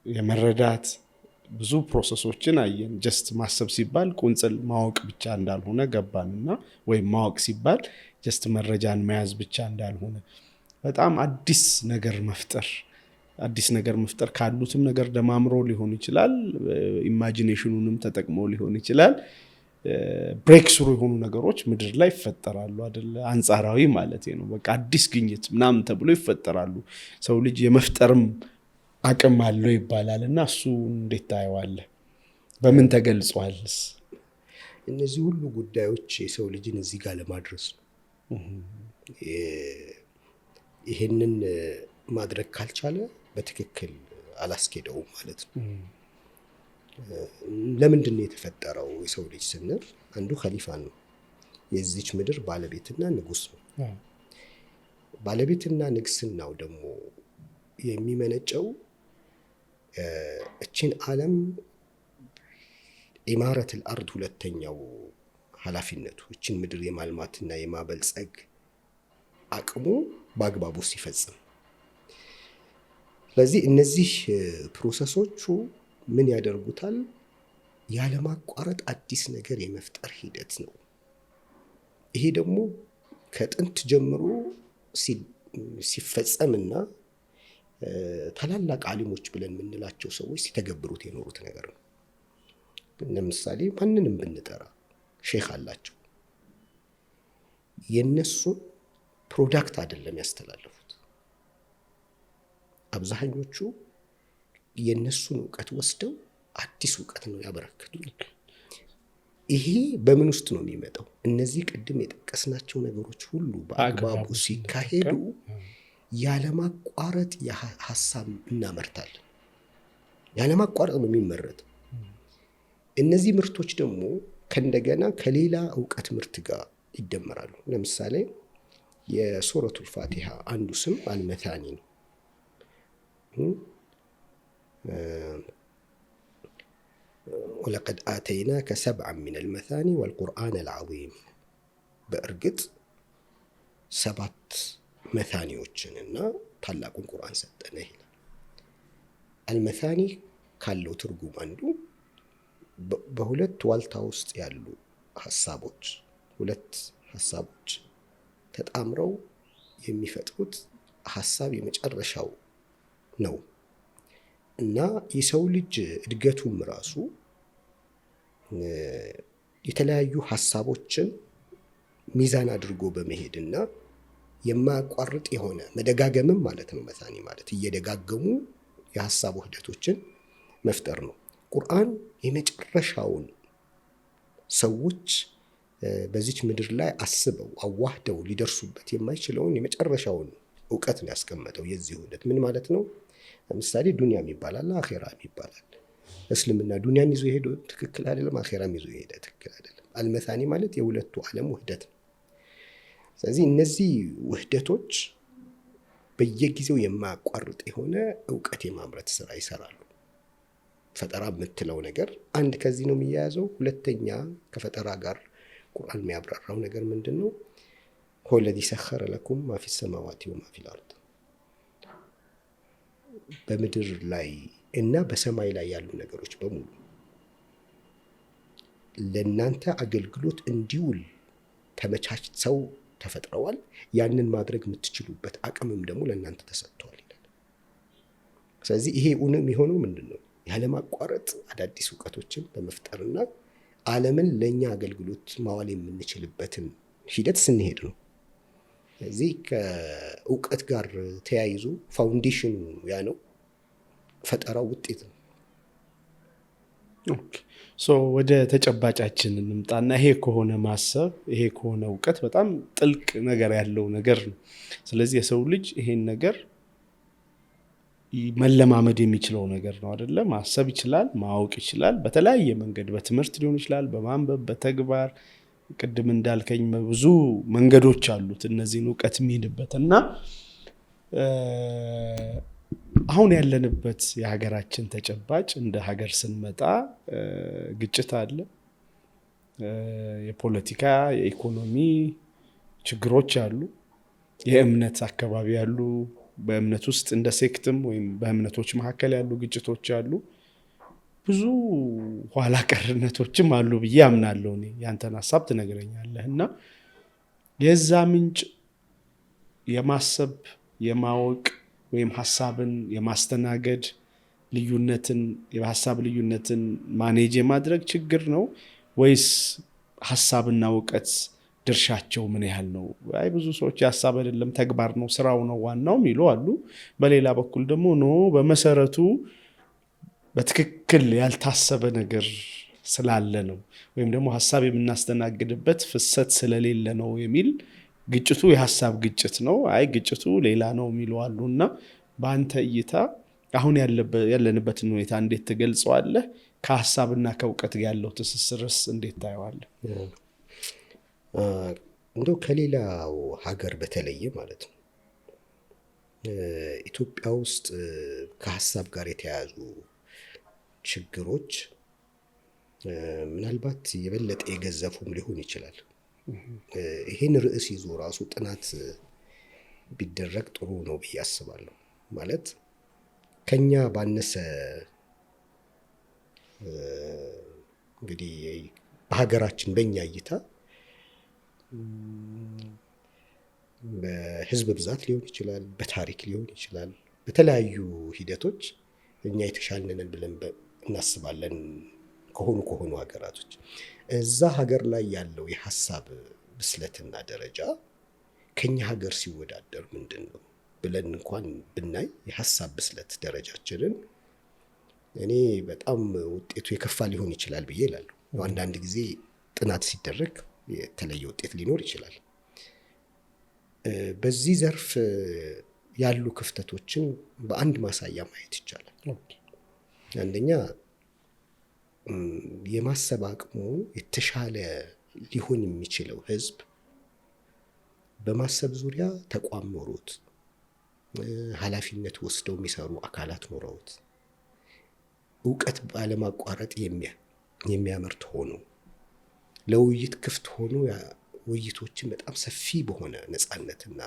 የመረዳት ብዙ process ኦችን አየን። Just ማሰብ ሲባል ቁንጽል ማወቅ ብቻ እንዳልሆነ ገባንና ወይም ማወቅ ሲባል just መረጃን መያዝ ብቻ እንዳልሆነ፣ በጣም አዲስ ነገር መፍጠር ካሉትም ነገር ደማምሮ ሊሆን ይችላል፣ imagination ኑንም ተጠቅሞ ሊሆን ይችላል። Breakthrough የሆኑ ነገሮች ምድር ላይ ይፈጠራሉ አይደለ? አንጻራዊ ማለት ነው። በቃ አዲስ ግኝት ምናምን ተብሎ ይፈጠራሉ። ሰው ልጅ የመፍጠርም አቅም አለው ይባላል እና እሱ እንዴት ታየዋለህ? በምን ተገልጿልስ? እነዚህ ሁሉ ጉዳዮች የሰው ልጅን እዚህ ጋር ለማድረስ ነው። ይሄንን ማድረግ ካልቻለ በትክክል አላስኬደውም ማለት ነው። ለምንድን ነው የተፈጠረው የሰው ልጅ ስንል አንዱ ከሊፋ ነው። የዚች ምድር ባለቤትና ንጉስ ነው። ባለቤትና ንግስናው ደግሞ የሚመነጨው እችን ዓለም عمارة الأرض ሁለተኛው ኃላፊነቱ እችን ምድር የማልማትና የማበልጸግ አቅሙ በአግባቡ ሲፈጽም። ስለዚህ እነዚህ process ኦቹ ምን ያደርጉታል? ያለማቋረጥ አዲስ ነገር የመፍጠር ሂደት ነው። ይሄ ደግሞ ከጥንት ጀምሮ ሲፈጸምና ታላላቅ አሊሞች ብለን የምንላቸው ሰዎች ሲተገብሩት የኖሩት ነገር ነው። ለምሳሌ ማንንም ብንጠራ ሼክ አላቸው። የነሱን product አይደለም ያስተላለፉት። አብዛኞቹ የነሱን እውቀት ወስደው አዲስ እውቀት ነው ያበረከቱት። ይሄ በምን ውስጥ ነው የሚመጣው? እነዚህ ቅድም የጠቀስናቸው ነገሮች ሁሉ በአግባቡ ሲካሄዱ ያለማቋረጥ ሀሳብ እናመርታለን። ያለማቋረጥ ነው የሚመረተው። እነዚህ ምርቶች ደግሞ ከእንደገና ከሌላ እውቀት ምርት ጋር ይደመራሉ። ለምሳሌ የሱረቱል ፋቲሃ አንዱ ስም አልመታኒ ነው። ولقد آتيناك سبعا من المثاني والقرآن العظيم፣ በእርግጥ ሰባት መታኒዎችንና ታላቁን ቁርአን ሰጠንህ ይላል። المثاني ካለው ትርጉም አንዱ በሁለት ዋልታ ውስጥ ያሉ ሀሳቦች፣ ሁለት ሀሳቦች ተጣምረው የሚፈጥሩት ሀሳብ የመጨረሻው ነው እና የሰው ልጅ እድገቱም ራሱ የተለያዩ ሀሳቦችን ሚዛን አድርጎ በመሄድና የማያቋርጥ የሆነ መደጋገምም ማለት ነው። مثاني ማለት እየደጋገሙ የሀሳብ ውህደቶችን መፍጠር ነው። ቁርአን የመጨረሻውን ሰዎች በዚች ምድር ላይ አስበው አዋህደው ሊደርሱበት የማይችለውን የመጨረሻውን እውቀት ነው ያስቀመጠው። የዚህ ውህደት ምን ማለት ነው? ለምሳሌ ዱንያም ይባላል፣ አኼራም ይባላል። እስልምና ዱንያን ይዞ የሄደ ትክክል አይደለም፣ አኼራም ይዞ የሄደ ትክክል አይደለም። المثاني ማለት የሁለቱ ዓለም ውህደት ነው። ስለዚህ እነዚህ ውህደቶች በየጊዜው የማያቋርጥ የሆነ እውቀት የማምረት ስራ ይሰራሉ። ፈጠራ የምትለው ነገር አንድ ከዚህ ነው የሚያያዘው። ሁለተኛ ከፈጠራ ጋር ቁርአን የሚያብራራው ነገር ምንድን ነው? هو الذي سخر لكم ما في السماوات وما في الأرض፣ በምድር ላይ እና በሰማይ ላይ ያሉ ነገሮች በሙሉ ለእናንተ አገልግሎት እንዲውል ተመቻችተው ተፈጥረዋል። ያንን ማድረግ የምትችሉበት አቅምም ደግሞ ለእናንተ ተሰጥቷል ይላል። ስለዚህ ይሄ እውን የሚሆነው ምንድን ነው? ያለማቋረጥ አዳዲስ እውቀቶችን በመፍጠርና ዓለምን ለእኛ አገልግሎት ማዋል የምንችልበትን ሂደት ስንሄድ ነው። ስለዚህ ከእውቀት ጋር ተያይዞ foundation ኑ ያ ነው። ፈጠራው ውጤት ነው። Okay፣ so ወደ ተጨባጫችን እንምጣና ይሄ ከሆነ ማሰብ፣ ይሄ ከሆነ እውቀት በጣም ጥልቅ ነገር ያለው ነገር ነው። ስለዚህ የሰው ልጅ ይሄን ነገር መለማመድ የሚችለው ነገር ነው አይደለ? ማሰብ ይችላል፣ ማወቅ ይችላል። በተለያየ መንገድ በትምህርት ሊሆን ይችላል፣ በማንበብ፣ በተግባር፣ ቅድም እንዳልከኝ ብዙ መንገዶች አሉት እነዚህን እውቀት የሚሄድበት። እና አሁን ያለንበት የሀገራችን ተጨባጭ እንደ ሀገር ስንመጣ ግጭት አለ፣ የፖለቲካ የኢኮኖሚ ችግሮች አሉ፣ የእምነት አካባቢ ያሉ በእምነት ውስጥ እንደ sect ም ወይም በእምነቶች መካከል ያሉ ግጭቶች አሉ። ብዙ ኋላ ቀርነቶችም አሉ ብዬ አምናለሁ። እኔ ያንተን ሀሳብ ትነግረኛለህ። እና የዛ ምንጭ የማሰብ፣ የማወቅ ወይም ሀሳብን የማስተናገድ፣ ልዩነትን፣ የሀሳብ ልዩነትን manage የማድረግ ችግር ነው ወይስ ሀሳብና እውቀት ድርሻቸው ምን ያህል ነው? አይ ብዙ ሰዎች የሀሳብ አይደለም፣ ተግባር ነው፣ ስራው ነው ዋናው የሚሉ አሉ። በሌላ በኩል ደግሞ no፣ በመሰረቱ በትክክል ያልታሰበ ነገር ስላለ ነው ወይም ደግሞ ሀሳብ የምናስተናግድበት ፍሰት ስለሌለ ነው የሚል፣ ግጭቱ የሀሳብ ግጭት ነው፣ አይ ግጭቱ ሌላ ነው የሚሉ አሉ። እና በአንተ እይታ አሁን ያለንበትን ሁኔታ እንዴት ትገልጸዋለህ? ከሀሳብና ከእውቀት ጋር ያለው ትስስርስ እንዴት ታየዋለህ? እንደው ከሌላው ሀገር በተለየ ማለት ነው፣ ኢትዮጵያ ውስጥ ከሀሳብ ጋር የተያያዙ ችግሮች ምናልባት የበለጠ የገዘፉም ሊሆን ይችላል። ይሄን ርዕስ ይዞ ራሱ ጥናት ቢደረግ ጥሩ ነው ብዬ አስባለሁ። ማለት ከኛ ባነሰ እንግዲህ በሀገራችን በእኛ እይታ በህዝብ ብዛት ሊሆን ይችላል፣ በታሪክ ሊሆን ይችላል፣ በተለያዩ ሂደቶች እኛ የተሻልን ነን ብለን እናስባለን ከሆኑ ሀገራቶች። እዛ ሀገር ላይ ያለው የሀሳብ ብስለትና ደረጃ ከኛ ሀገር ሲወዳደር ምንድን ነው ብለን እንኳን ብናይ የሀሳብ ብስለት ደረጃችንን እኔ በጣም ውጤቱ የከፋ ሊሆን ይችላል ብዬ እላለሁ። አንዳንድ ጊዜ ጥናት ሲደረግ የተለየ ውጤት ሊኖር ይችላል። በዚህ ዘርፍ ያሉ ክፍተቶችን በአንድ ማሳያ ማየት ይቻላል። አንደኛ፣ የማሰብ አቅሙ የተሻለ ሊሆን የሚችለው ህዝብ በማሰብ ዙሪያ ተቋም ኖሮት፣ ኃላፊነት ወስደው የሚሰሩ አካላት ኖረውት፣ እውቀት ባለማቋረጥ የሚያመርት ሆኖ፣ ለውይይት ክፍት ሆኖ፣ ውይይቶችን በጣም ሰፊ በሆነ ነፃነትና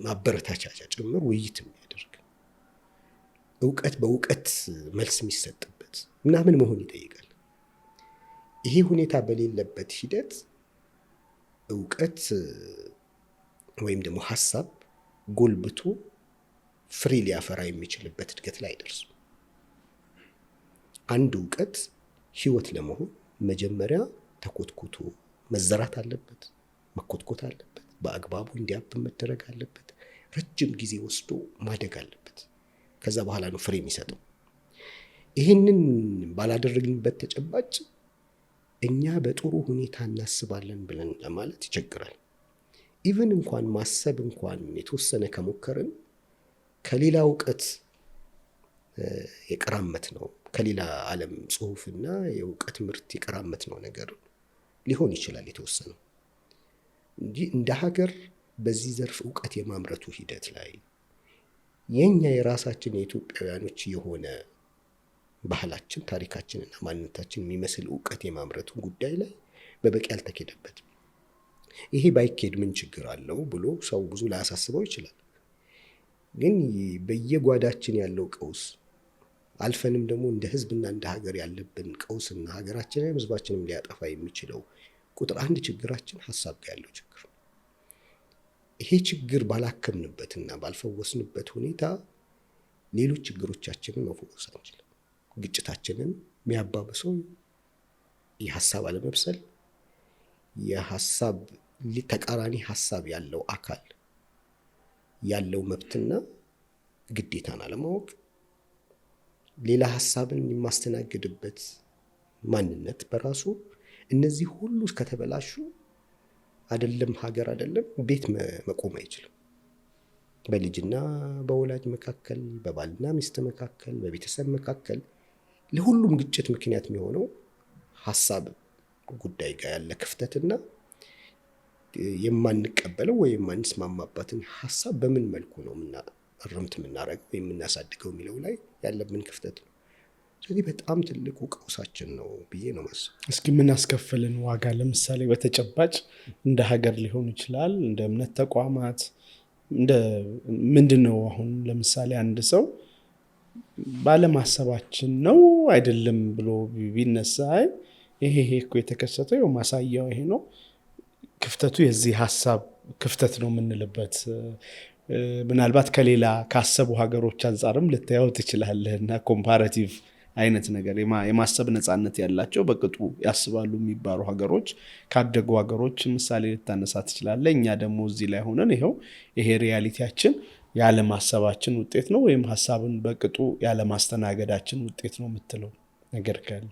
ማበረታቻ ጭምር ውይይት የሚያደርግ፣ እውቀት በእውቀት መልስ የሚሰጥበት ምናምን መሆን ይጠይቃል። ይሄ ሁኔታ በሌለበት ሂደት እውቀት ወይም ደግሞ ሀሳብ ጎልብቶ ፍሬ ሊያፈራ የሚችልበት እድገት ላይ አይደርስም። አንድ እውቀት ህይወት ለመሆን መጀመሪያ ተኮትኩቶ መዘራት አለበት፣ መኮትኮት አለበት፣ በአግባቡ እንዲያብብ መደረግ አለበት፣ ረጅም ጊዜ ወስዶ ማደግ አለበት። ከዛ በኋላ ነው ፍሬ የሚሰጠው። ይህንን ባላደረግንበት ተጨባጭ እኛ በጥሩ ሁኔታ እናስባለን ብለን ለማለት ይቸግራል። Even እንኳን ማሰብ እንኳን የተወሰነ ከሞከርን ከሌላ እውቀት የቀራመትነው፣ ከሌላ ዓለም ጽሁፍና የእውቀት ምርት የቀራመትነው ነገር ሊሆን ይችላል የተወሰነው እንጂ እንደ ሀገር በዚህ ዘርፍ እውቀት የማምረቱ ሂደት ላይ የኛ የራሳችን የኢትዮጵያውያኖች የሆነ ባህላችን፣ ታሪካችንና ማንነታችን የሚመስል እውቀት የማምረቱ ጉዳይ ላይ በበቂ አልተኬደበትም። ይሄ ባይኬድ ምን ችግር አለው ብሎ ሰው ብዙ ላያሳስበው ይችላል። ግን በየጓዳችን ያለው ቀውስ፣ አልፈንም ደግሞ እንደ ህዝብና እንደ ሀገር ያለብን ቀውስና ሀገራችንም ህዝባችንም ሊያጠፋ የሚችለው ቁጥር አንድ ችግራችን ሀሳብ ጋር ያለው ችግር ነው። ይሄ ችግር ባላከምንበትና ባልፈወስንበት ሁኔታ ሌሎች ችግሮቻችንን መፈወስ አንችልም። ግጭታችንን የሚያባብሰው የሀሳብ አለመብሰል፣ የሀሳብ ተቃራኒ ሀሳብ ያለው አካል ያለው መብትና ግዴታን አለማወቅ፣ ሌላ ሀሳብን የማስተናግድበት ማንነት በራሱ፣ እነዚህ ሁሉ ከተበላሹ አይደለም ሀገር አይደለም ቤት መቆም አይችልም። በልጅና በወላጅ መካከል፣ በባልና ሚስት መካከል፣ በቤተሰብ መካከል ለሁሉም ግጭት ምክንያት የሚሆነው ሀሳብ ጉዳይ ጋር ያለ ክፍተትና የማንቀበለው ወይ የማንስማማባትን ሀሳብ በምን መልኩ ነው እርምት የምናደርገው የምናሳድገው የሚለው ላይ ያለብን ክፍተት ነው። ስለዚህ በጣም ትልቁ ቀውሳችን ነው ብዬ ነው የማስበው። እስኪ ምን አስከፈልን ዋጋ? ለምሳሌ በተጨባጭ እንደ ሀገር ሊሆን ይችላል፣ እንደ እምነት ተቋማት፣ እንደ ምንድን ነው አሁን ለምሳሌ አንድ ሰው ባለማሰባችን ነው አይደለም ብሎ ቢነሳ፣ አይ ይሄ እኮ የተከሰተው ይኸው ማሳያው ይሄ ነው፣ ክፍተቱ የዚህ ሀሳብ ክፍተት ነው የምንልበት፣ ምናልባት ከሌላ ካሰቡ ሀገሮች አንጻርም ልታየው ትችላለህ እና comparative አይነት ነገር የማሰብ ነፃነት ያላቸው በቅጡ ያስባሉ የሚባሉ ሀገሮች ካደጉ ሀገሮች ምሳሌ ልታነሳ ትችላለህ። እኛ ደግሞ እዚህ ላይ ሆነን ይኸው ይሄ reality ያችን ያለማሰባችን ውጤት ነው ወይም ሀሳብን በቅጡ ያለማስተናገዳችን ውጤት ነው የምትለው ነገር ካለ?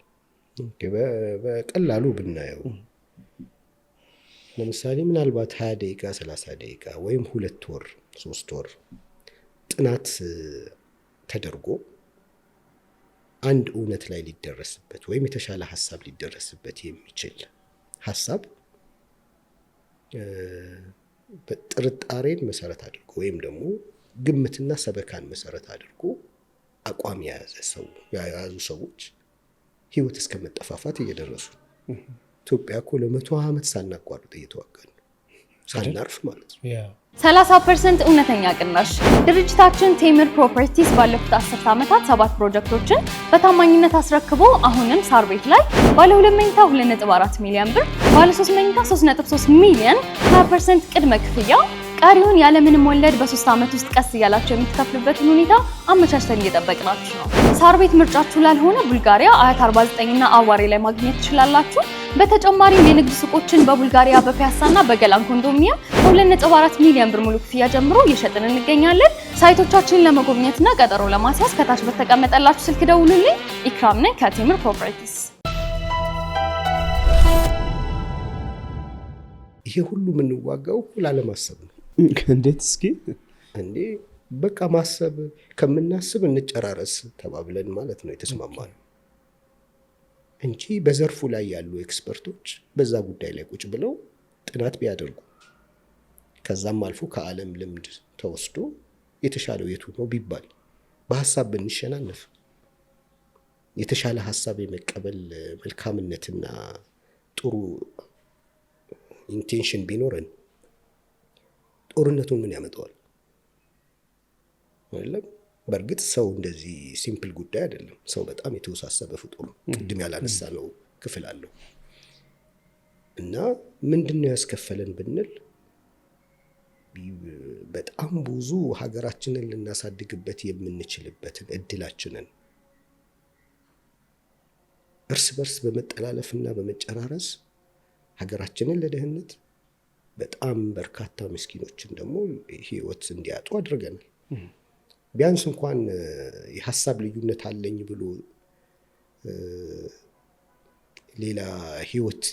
በቀላሉ ብናየው ለምሳሌ ምናልባት 20 ደቂቃ 30 ደቂቃ ወይም 2 ወር 3 ወር ጥናት ተደርጎ አንድ እውነት ላይ ሊደረስበት ወይም የተሻለ ሀሳብ ሊደረስበት የሚችል ሀሳብ በጥርጣሬን መሰረት አድርጎ ወይም ደግሞ ግምትና ሰበካን መሰረት አድርጎ አቋም የያዙ ሰዎች ህይወት እስከ መጠፋፋት እየደረሱ ኢትዮጵያ እኮ ለ100 ዓመት ሳናቋርጥ እየተዋጋን ነው፣ ሳናርፍ ማለት ነው። 30% እውነተኛ ቅናሽ። ድርጅታችን ቴምር ፕሮፐርቲስ ባለፉት 10 ዓመታት 7 ፕሮጀክቶችን በታማኝነት አስረክቦ አሁንም ሳር ቤት ላይ ባለ 2 መኝታ 2.4 ሚሊዮን ብር፣ ባለ 3 መኝታ 3.3 ሚሊዮን 20% ቅድመ ክፍያ፣ ቀሪውን ያለምንም ወለድ በ3 ዓመት ውስጥ ቀስ እያላችሁ የምትከፍሉበትን ሁኔታ አመቻችተን እየጠበቅናችሁ ነው። ሳር ቤት ምርጫችሁ ላልሆነ ቡልጋሪያ አያት 49 እና አዋሬ ላይ ማግኘት ትችላላችሁ። በተጨማሪም የንግድ ሱቆችን በቡልጋሪያ በፒያሳና በገላን ኮንዶሚኒየም ከ2.4 ሚሊዮን ብር ሙሉ ክፍያ ጀምሮ እየሸጥን እንገኛለን። site ኦቻችንን ለመጎብኘትና ቀጠሮ ለማስያዝ ከታች በተቀመጠላችሁ ስልክ ደውሉልኝ። ኢክራም ነኝ ከቴምር ፕሮፐርቲስ። ይሄ ሁሉ የምንዋጋው ላለማሰብ ነው። እንዴት? እስኪ እንዴ በቃ ማሰብ ከምናስብ እንጨራረስ ተባብለን ማለት ነው የተስማማነው እንጂ በዘርፉ ላይ ያሉ expert ኦች በዛ ጉዳይ ላይ ቁጭ ብለው ጥናት ቢያደርጉ ከዛም አልፎ ከዓለም ልምድ ተወስዶ የተሻለው የቱ ነው ቢባል በሀሳብ ብንሸናነፍ የተሻለ ሀሳብ የመቀበል መልካምነትና ጥሩ intention ቢኖረን ጦርነቱን ምን ያመጣዋል? አይደለም። በእርግጥ ሰው እንደዚህ simple ጉዳይ አይደለም። ሰው በጣም የተወሳሰበ ፍጡር ነው። ቅድም ያላነሳነው ክፍል አለው እና ምንድነው ያስከፈለን ብንል በጣም ብዙ ሀገራችንን ልናሳድግበት የምንችልበትን እድላችንን እርስ በርስ በመጠላለፍና በመጨራረስ ሀገራችንን ለድህነት በጣም በርካታ ምስኪኖችን ደግሞ ህይወት እንዲያጡ አድርገናል። ቢያንስ እንኳን የሐሳብ ልዩነት አለኝ ብሎ ሌላ ህይወት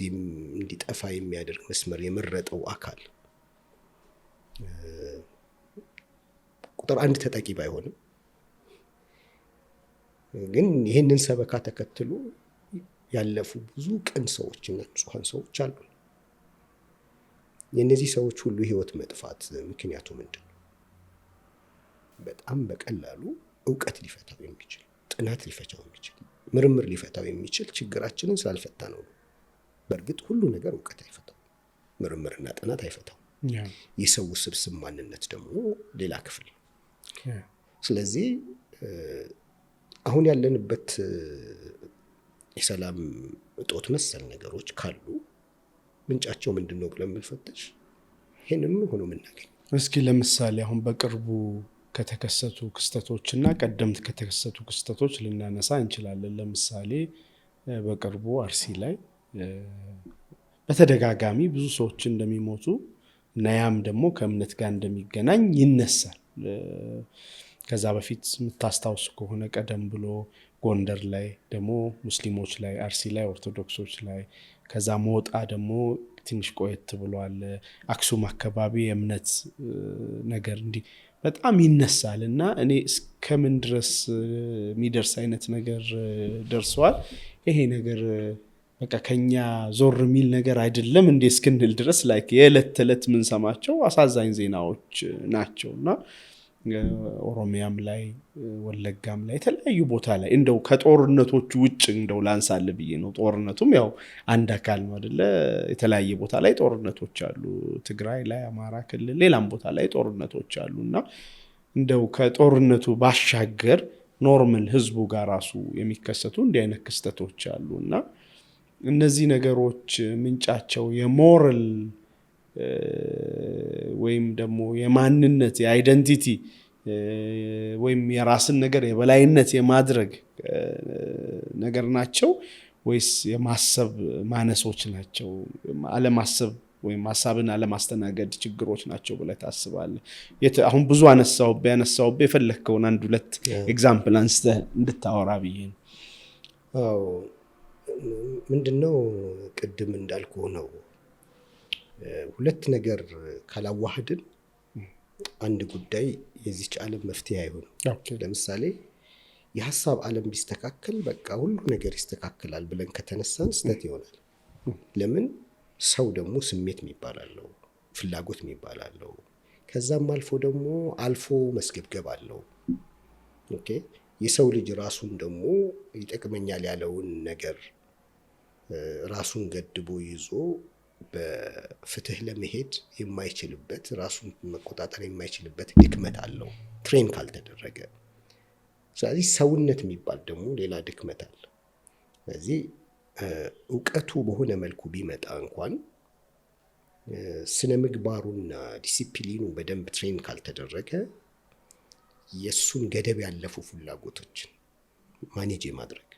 እንዲጠፋ የሚያደርግ መስመር የመረጠው አካል ቁጥር አንድ ተጠቂ ባይሆንም ግን ይህንን ሰበካ ተከትሎ ያለፉ ብዙ ቅን ሰዎችና ንጹሃን ሰዎች አሉ። የነዚህ ሰዎች ሁሉ ህይወት መጥፋት ምክንያቱ ምንድነው? በጣም በቀላሉ እውቀት ሊፈታው የሚችል ጥናት ሊፈታው የሚችል ምርምር ሊፈታው የሚችል ችግራችንን ስላልፈታ ነው። በእርግጥ ሁሉ ነገር እውቀት አይፈታው፣ ምርምርና ጥናት አይፈታው። የሰው ስብስብ ማንነት ደግሞ ሌላ ክፍል። ስለዚህ አሁን ያለንበት የሰላም እጦት መሰል ነገሮች ካሉ ምንጫቸው ምንድነው ብለን ብንፈትሽ ይሄንኑ ሆኖ የምናገኘው። እስኪ ለምሳሌ አሁን በቅርቡ ከተከሰቱ ክስተቶችና ቀደምት ከተከሰቱ ክስተቶች ልናነሳ እንችላለን። ለምሳሌ በቅርቡ አርሲ ላይ በተደጋጋሚ ብዙ ሰዎች እንደሚሞቱ እና ያም ደግሞ ከእምነት ጋር እንደሚገናኝ ይነሳል። ከዛ በፊት የምታስታውሱ ከሆነ ቀደም ብሎ ጎንደር ላይ ደግሞ ሙስሊሞች ላይ፣ አርሲ ላይ ኦርቶዶክሶች ላይ፣ ከዛ ሞጣ ደግሞ ትንሽ ቆየት ብሏል። አክሱም አካባቢ የእምነት ነገር እንዲህ በጣም ይነሳል እና እኔ እስከምን ድረስ የሚደርስ አይነት ነገር ደርሷል። ይሄ ነገር በቃ ከኛ ዞር የሚል ነገር አይደለም እንዴ እስክንል ድረስ like የዕለት ተዕለት የምንሰማቸው አሳዛኝ ዜናዎች ናቸው። እና ኦሮሚያም ላይ፣ ወለጋም ላይ፣ የተለያዩ ቦታ ላይ እንደው ከጦርነቶቹ ውጭ እንደው ላንሳል ብዬ ነው። ጦርነቱም ያው አንድ አካል ነው አደለ? የተለያየ ቦታ ላይ ጦርነቶች አሉ። ትግራይ ላይ፣ አማራ ክልል፣ ሌላም ቦታ ላይ ጦርነቶች አሉ። እና እንደው ከጦርነቱ ባሻገር normal ህዝቡ ጋር ራሱ የሚከሰቱ እንዲህ አይነት ክስተቶች አሉ። እና እነዚህ ነገሮች ምንጫቸው የሞራል ወይም ደግሞ የማንነት፣ የ identity ወይም የራስን ነገር የበላይነት የማድረግ ነገር ናቸው ወይስ የማሰብ ማነሶች ናቸው? አለማሰብ ወይም ሀሳብን አለማስተናገድ ችግሮች ናቸው ብለህ ታስባለህ? አሁን ብዙ አነሳሁብህ፣ ያነሳሁብህ የፈለግከውን አንድ ሁለት example አንስተህ እንድታወራ ብዬ ነው። አዎ፣ ምንድነው፣ ቅድም እንዳልኩ ነው። ሁለት ነገር ካላዋህድን አንድ ጉዳይ የዚች ዓለም መፍትሄ አይሆንም። ለምሳሌ የሀሳብ ዓለም ቢስተካከል በቃ ሁሉ ነገር ይስተካከላል ብለን ከተነሳን ስህተት ይሆናል። ለምን፣ ሰው ደግሞ ስሜት የሚባል አለው፣ ፍላጎት የሚባል አለው። ከዛም አልፎ ደግሞ አልፎ መስገብገብ አለው። Okay፣ የሰው ልጅ ራሱን ደግሞ ይጠቅመኛል ያለውን ነገር ራሱን ገድቦ ይዞ በፍትህ ለመሄድ የማይችልበት፣ ራሱን መቆጣጠር የማይችልበት ድክመት አለው train ካልተደረገ። ስለዚህ ሰውነት የሚባል ደግሞ ሌላ ድክመት አለ። ስለዚህ እውቀቱ በሆነ መልኩ ቢመጣ እንኳን ስነ ምግባሩና ዲሲፕሊኑ በደንብ train ካልተደረገ የእሱን ገደብ ያለፉ ፍላጎቶችን manage የማድረግ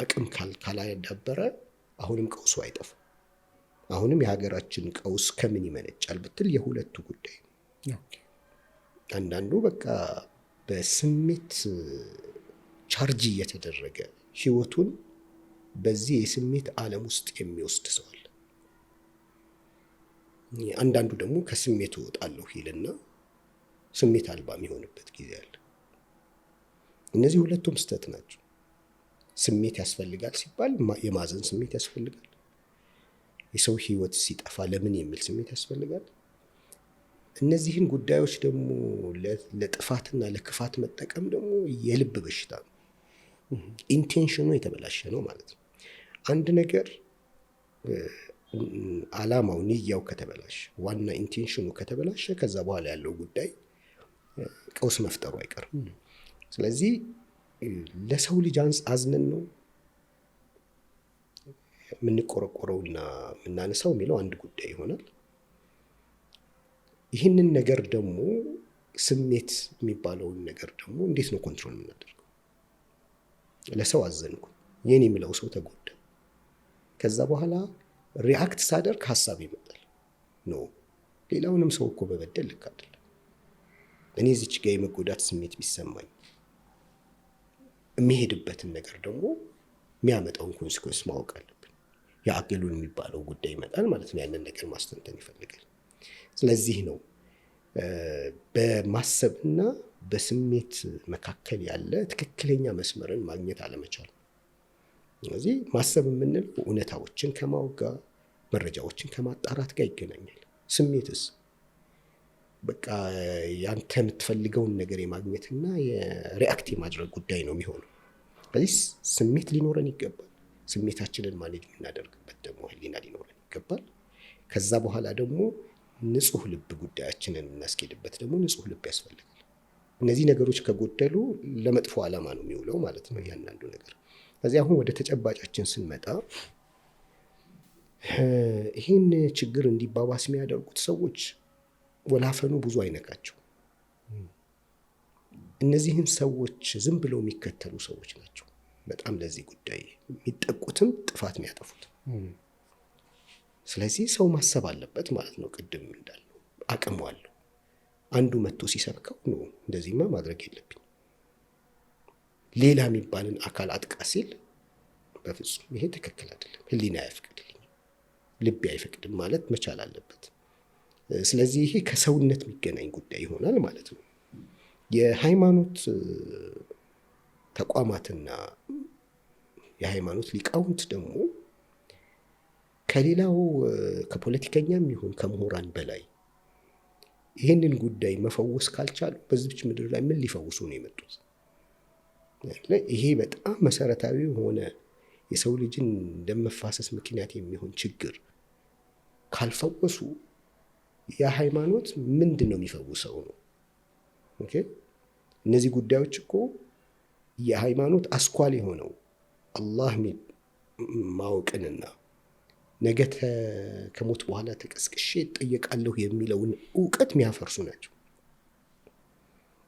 አቅም ካላዳበረ አሁንም ቀውሱ አይጠፋም። አሁንም የሀገራችን ቀውስ ከምን ይመነጫል ብትል የሁለቱ ጉዳይ ነው። አንዳንዱ በቃ በስሜት charge እየተደረገ ህይወቱን በዚህ የስሜት ዓለም ውስጥ የሚወስድ ሰው አለ። አንዳንዱ ደግሞ ከስሜቱ እወጣለሁ ይልና ስሜት አልባ የሚሆንበት ጊዜ አለ። እነዚህ ሁለቱም ስህተት ናቸው። ስሜት ያስፈልጋል ሲባል የማዘን ስሜት ያስፈልጋል። የሰው ህይወት ሲጠፋ ለምን የሚል ስሜት ያስፈልጋል። እነዚህን ጉዳዮች ደግሞ ለጥፋትና ለክፋት መጠቀም ደግሞ የልብ በሽታ ነው። Intention ኑ የተበላሸ ነው ማለት ነው። አንድ ነገር አላማው፣ ንያው ከተበላሸ፣ ዋና intention ኑ ከተበላሸ ከዛ በኋላ ያለው ጉዳይ ቀውስ መፍጠሩ አይቀርም። ስለዚህ ለሰው ልጅ አዝነን ነው የምንቆረቆረውና የምናነሳው የሚለው አንድ ጉዳይ ይሆናል። ይህንን ነገር ደግሞ ስሜት የሚባለውን ነገር ደግሞ እንዴት ነው control የምናደርገው? ለሰው አዘንኩ፣ የኔ የምለው ሰው ተጎዳ። ከዛ በኋላ react ሳደርግ ሀሳብ ይመጣል። No፣ ሌላውንም ሰው እኮ መበደል ልክ አይደለም። እኔ እዚች ጋ የመጎዳት ስሜት ቢሰማኝ የሚሄድበትን ነገር ደግሞ የሚያመጣውን consequence ማወቅ አለብን። የአገሉን የሚባለው ጉዳይ ይመጣል ማለት ነው። ያንን ነገር ማስተንተን ይፈልጋል። ስለዚህ ነው በማሰብና በስሜት መካከል ያለ ትክክለኛ መስመርን ማግኘት አለመቻል። ስለዚህ ማሰብ የምንለው እውነታዎችን ከማወቅ ጋር፣ መረጃዎችን ከማጣራት ጋር ይገናኛል። ስሜትስ በቃ ያንተ የምትፈልገውን ነገር የማግኘትና የ react የማድረግ ጉዳይ ነው የሚሆነው። ስለዚህ ስሜት ሊኖረን ይገባል። ስሜታችንን manage የምናደርግበት ደግሞ ህሊና ሊኖረን ይገባል። ከዛ በኋላ ደግሞ ንጹህ ልብ፣ ጉዳያችንን የምናስኬድበት ደግሞ ንጹህ ልብ ያስፈልጋል። እነዚህ ነገሮች ከጎደሉ ለመጥፎ ዓላማ ነው የሚውለው ማለት ነው እያንዳንዱ ነገር። ከዚህ አሁን ወደ ተጨባጫችን ስንመጣ ይህን ችግር እንዲባባስ የሚያደርጉት ሰዎች ወላፈኑ ብዙ አይነካቸው። እነዚህን ሰዎች ዝም ብለው የሚከተሉ ሰዎች ናቸው በጣም ለዚህ ጉዳይ የሚጠቁትም ጥፋት የሚያጠፉት። ስለዚህ ሰው ማሰብ አለበት ማለት ነው። ቅድም እንዳልነው አቅሙ አለው። አንዱ መጥቶ ሲሰብከው no፣ እንደዚህማ ማድረግ የለብኝም፣ ሌላ የሚባልን አካል አጥቃ ሲል በፍጹም ይሄ ትክክል አይደለም፣ ሕሊና አይፈቅድልኝም፣ ልቤ አይፈቅድም ማለት መቻል አለበት። ስለዚህ ይሄ ከሰውነት የሚገናኝ ጉዳይ ይሆናል ማለት ነው። የሃይማኖት ተቋማትና የሃይማኖት ሊቃውንት ደግሞ ከሌላው ከፖለቲከኛም ይሁን ከምሁራን በላይ ይህንን ጉዳይ መፈወስ ካልቻሉ በዚች ምድር ላይ ምን ሊፈውሱ ነው የመጡት? ይሄ በጣም መሰረታዊ የሆነ የሰው ልጅን ደም መፋሰስ ምክንያት የሚሆን ችግር ካልፈወሱ የሃይማኖት ምንድን ነው የሚፈውሰው ነው? Okay፣ እነዚህ ጉዳዮች እኮ የሃይማኖት አስኳል የሆነው አላህ ማወቅንና ነገ ከሞት በኋላ ተቀስቅሼ እጠየቃለሁ የሚለውን እውቀት የሚያፈርሱ ናቸው።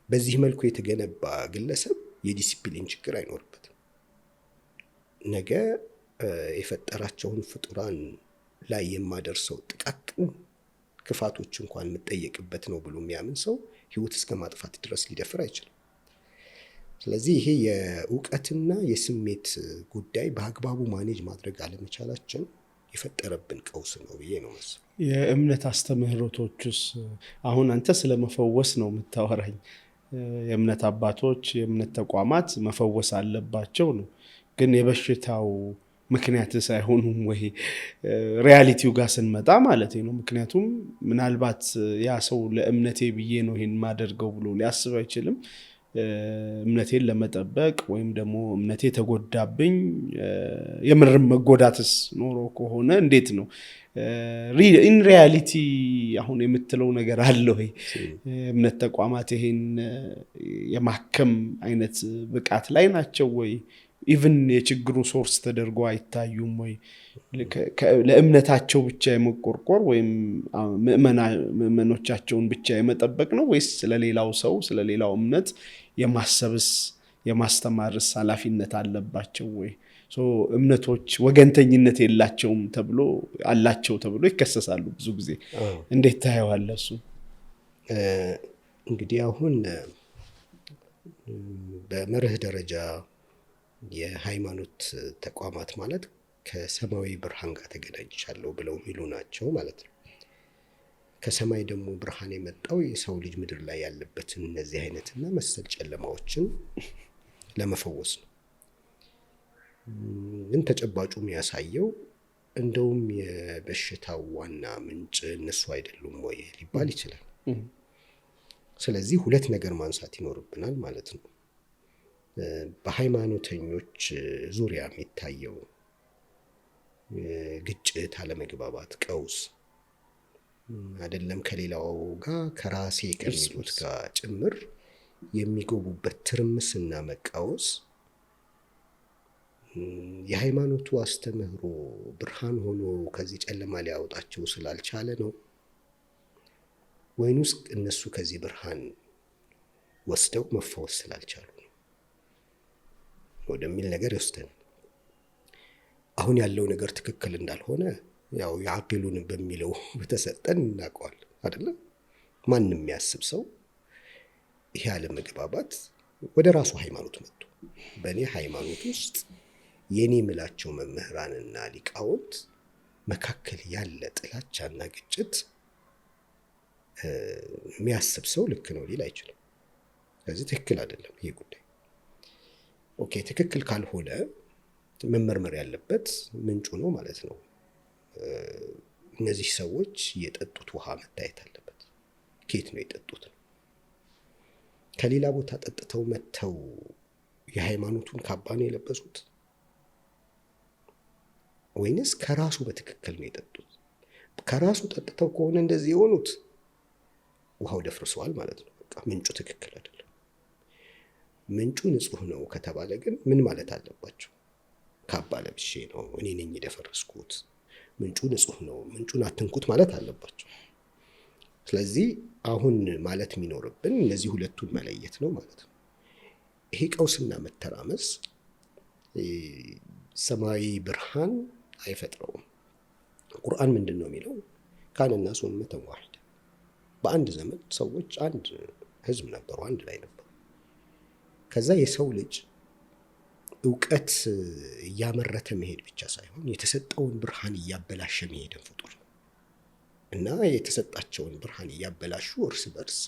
በዚህ መልኩ የተገነባ ግለሰብ የዲሲፕሊን ችግር አይኖርበትም። ነገ የፈጠራቸውን ፍጡራን ላይ የማደርሰው ጥቃቅን ክፋቶች እንኳን የምጠየቅበት ነው ብሎ የሚያምን ሰው ህይወት እስከ ማጥፋት ድረስ ሊደፍር አይችልም። ስለዚህ ይሄ የእውቀትና የስሜት ጉዳይ በአግባቡ manage ማድረግ አለመቻላችን የፈጠረብን ቀውስ ነው ብዬ ነው መሰለኝ። የእምነት አስተምህሮቶቹስ? አሁን አንተ ስለ መፈወስ ነው የምታወራኝ። የእምነት አባቶች፣ የእምነት ተቋማት መፈወስ አለባቸው ነው። ግን የበሽታው ምክንያትስ አይሆኑም ወይ? Reality ው ጋር ስንመጣ ማለት ነው። ምክንያቱም ምናልባት ያ ሰው ለእምነቴ ብዬ ነው ይሄን የማደርገው ብሎ ሊያስብ አይችልም። እምነቴን ለመጠበቅ ወይም ደግሞ እምነቴ ተጎዳብኝ፣ የምርም መጎዳትስ ኖሮ ከሆነ እንዴት ነው in reality አሁን የምትለው ነገር አለ ወይ? እምነት ተቋማት ይሄን የማከም አይነት ብቃት ላይ ናቸው ወይ? Even የችግሩ source ተደርጎ አይታዩም ወይ? ለእምነታቸው ብቻ የመቆርቆር ወይም ምዕመኖቻቸውን ብቻ የመጠበቅ ነው ወይስ ስለሌላው ሰው፣ ስለሌላው እምነት የማሰብስ የማስተማርስ ኃላፊነት አለባቸው ወይ? እምነቶች ወገንተኝነት የላቸውም ተብሎ አላቸው ተብሎ ይከሰሳሉ ብዙ ጊዜ። እንዴት ታየዋለህ እሱ? እንግዲህ አሁን በመርህ ደረጃ የሃይማኖት ተቋማት ማለት ከሰማያዊ ብርሃን ጋር ተገናኝቻለሁ ብለው የሚሉ ናቸው ማለት ነው። ከሰማይ ደግሞ ብርሃን የመጣው የሰው ልጅ ምድር ላይ ያለበትን እነዚህ አይነትና መሰል ጨለማዎችን ለመፈወስ ነው። ግን ተጨባጩ የሚያሳየው እንደውም የበሽታው ዋና ምንጭ እነሱ አይደሉም ወይ ሊባል ይችላል። ስለዚህ ሁለት ነገር ማንሳት ይኖርብናል ማለት ነው። በሃይማኖተኞች ዙሪያ የሚታየው ግጭት፣ አለመግባባት፣ ቀውስ አይደለም ከሌላው ጋር ከራሴ ከሚሉት ጋር ጭምር የሚገቡበት ትርምስና መቃወስ የሃይማኖቱ አስተምህሮ ብርሃን ሆኖ ከዚህ ጨለማ ሊያወጣቸው ስላልቻለ ነው ወይንስ እነሱ ከዚህ ብርሃን ወስደው መፈወስ ስላልቻሉ ነው ወደሚል ነገር ይወስደናል። አሁን ያለው ነገር ትክክል እንዳልሆነ ያው የአቂሉን በሚለው በተሰጠን እናውቀዋለን አይደለ? ማንም የሚያስብ ሰው ይሄ አለመግባባት ወደ ራሱ ሃይማኖት መጥቶ በእኔ ሃይማኖት ውስጥ የኔ ምላቸው መምህራንና ሊቃውንት መካከል ያለ ጥላቻና ግጭት የሚያስብ ሰው ልክ ነው ሊል አይችልም። ስለዚህ ትክክል አይደለም ይሄ ጉዳይ። Okay፣ ትክክል ካልሆነ መመርመር ያለበት ምንጩ ነው ማለት ነው። እነዚህ ሰዎች የጠጡት ውሃ መታየት አለበት። ከየት ነው የጠጡት? ከሌላ ቦታ ጠጥተው መጥተው የሃይማኖቱን ካባ ነው የለበሱት ወይንስ ከራሱ በትክክል ነው የጠጡት? ከራሱ ጠጥተው ከሆነ እንደዚህ የሆኑት ውሃው ደፍርሰዋል ማለት ነው። በቃ ምንጩ ትክክል አይደለም። ምንጩ ንጹህ ነው ከተባለ ግን ምን ማለት አለባቸው? ካባ ለብሼ ነው እኔ ነኝ የደፈረስኩት፣ ምንጩ ንጹህ ነው፣ ምንጩን አትንኩት ማለት አለባቸው። ስለዚህ አሁን ማለት የሚኖርብን እነዚህ ሁለቱን መለየት ነው ማለት ነው። ይሄ ቀውስና መተራመስ ሰማያዊ ብርሃን አይፈጥረውም። ቁርአን ምንድን ነው የሚለው? كان الناس أمة واحدة። በአንድ ዘመን ሰዎች አንድ ህዝብ ነበሩ፣ አንድ ላይ ነበሩ። ከዛ የሰው ልጅ እውቀት እያመረተ መሄድ ብቻ ሳይሆን የተሰጠውን ብርሃን እያበላሸ መሄድን ፍጡር ነው እና የተሰጣቸውን ብርሃን እያበላሹ እርስ በርስ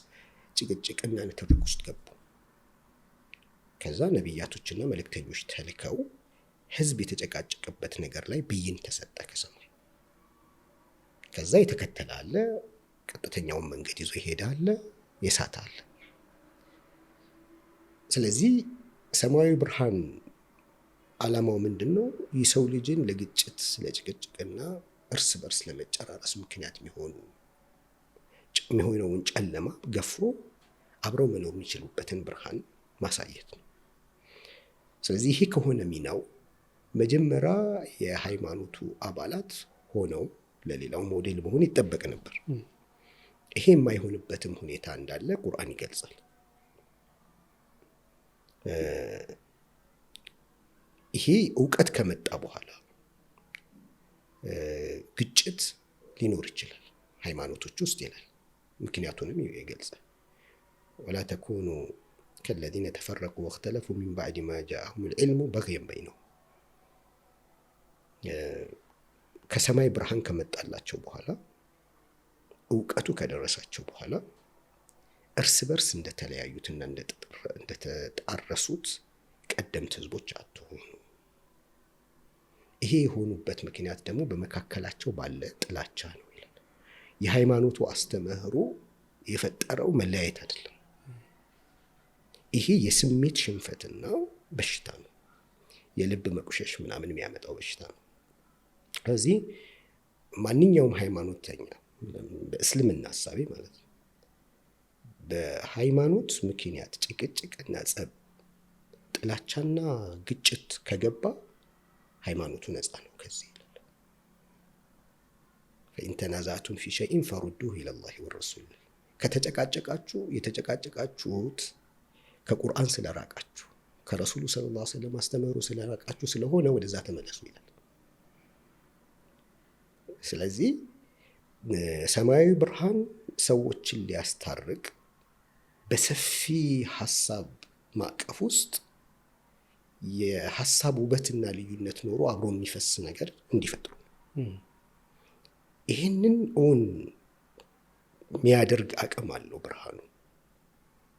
ጭቅጭቅና ንትርክ ውስጥ ገቡ። ከዛ ነቢያቶችና መልእክተኞች ተልከው ህዝብ የተጨቃጨቀበት ነገር ላይ ብይን ተሰጠ ከሰማይ። ከዛ የተከተለ አለ፣ ቀጥተኛውን መንገድ ይዞ ይሄዳል፣ የሳተ አለ። ስለዚህ ሰማያዊ ብርሃን ዓላማው ምንድን ነው? የሰው ልጅን ለግጭት ለጭቅጭቅና እርስ በርስ ለመጨራረስ ምክንያት የሚሆነውን ጨለማ ገፎ አብረው መኖር የሚችሉበትን ብርሃን ማሳየት ነው። ስለዚህ ይሄ ከሆነ ሚናው መጀመሪያ የሃይማኖቱ አባላት ሆነው ለሌላው ሞዴል መሆን ይጠበቅ ነበር። ይሄ የማይሆንበትም ሁኔታ እንዳለ ቁርአን ይገልጻል። ይሄ እውቀት ከመጣ በኋላ ግጭት ሊኖር ይችላል ሃይማኖቶች ውስጥ ይላል። ምክንያቱንም ይገልጻል። ولا تكونوا كالذين تفرقوا واختلفوا من بعد ما جاءهم العلم بغيا بينهم። ከሰማይ ብርሃን ከመጣላቸው በኋላ፣ እውቀቱ ከደረሳቸው በኋላ እርስ በርስ እንደተለያዩትና እንደተጣረሱት ቀደምት ህዝቦች አትሆኑ። ይሄ የሆኑበት ምክንያት ደግሞ በመካከላቸው ባለ ጥላቻ ነው ይላል። የሃይማኖቱ አስተምህሮ የፈጠረው መለያየት አይደለም። ይሄ የስሜት ሽንፈትና በሽታ ነው። የልብ መቁሸሽ ምናምን የሚያመጣው በሽታ ነው። ስለዚህ ማንኛውም ሃይማኖተኛ፣ በእስልምና ሀሳቤ ማለት ነው፣ በሃይማኖት ምክንያት ጭቅጭቅና ጸብ፣ ጥላቻና ግጭት ከገባ ሃይማኖቱ ነፃ ነው ከዚህ ይላል። فإن تنازعتم في شيء فردوه إلى الله والرسول። ከተጨቃጨቃችሁ የተጨቃጨቃችሁት ከቁርአን ስለራቃችሁ፣ ከረሱሉ صلى الله عليه وسلم አስተምህሮ ስለራቃችሁ ስለሆነ ወደዛ ተመለሱ ይላል። ስለዚህ ሰማያዊ ብርሃን ሰዎችን ሊያስታርቅ በሰፊ ሀሳብ ማዕቀፍ ውስጥ የሀሳብ ውበትና ልዩነት ኖሮ አብሮ የሚፈስ ነገር እንዲፈጥሩ ይህንን እውን የሚያደርግ አቅም አለው ብርሃኑ።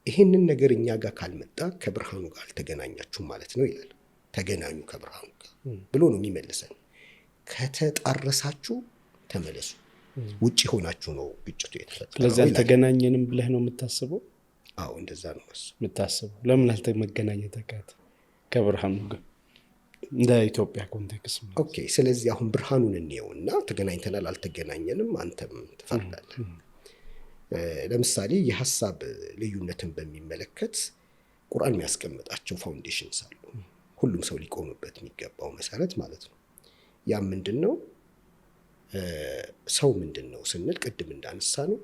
ይህንን ነገር እኛ ጋር ካልመጣ ከብርሃኑ ጋር አልተገናኛችሁም ማለት ነው ይላል። ተገናኙ ከብርሃኑ ጋር ብሎ ነው የሚመልሰን። ከተጣረሳችሁ ተመለሱ፣ ውጭ ሆናችሁ ነው ግጭቱ የተፈጠረው ስለዚህ ይላል። አልተገናኘንም ብለህ ነው የምታስበው? አዎ፣ እንደዛ ነው የማስበው። የምታስበው ለምን አልተመገናኘት አቃተ ከብርሃኑ ጋር እንደ ኢትዮጵያ context ማለት ነው? Okay፣ ስለዚህ አሁን ብርሃኑን እንየውና ተገናኝተናል አልተገናኘንም አንተም ትፈርዳለህ። ለምሳሌ የሀሳብ ልዩነትን በሚመለከት ቁርአን የሚያስቀምጣቸው foundations አሉ። ሁሉም ሰው ሊቆምበት የሚገባው መሰረት ማለት ነው። ያም ምንድን ነው? ሰው ምንድን ነው ስንል ቅድም እንዳነሳ ነው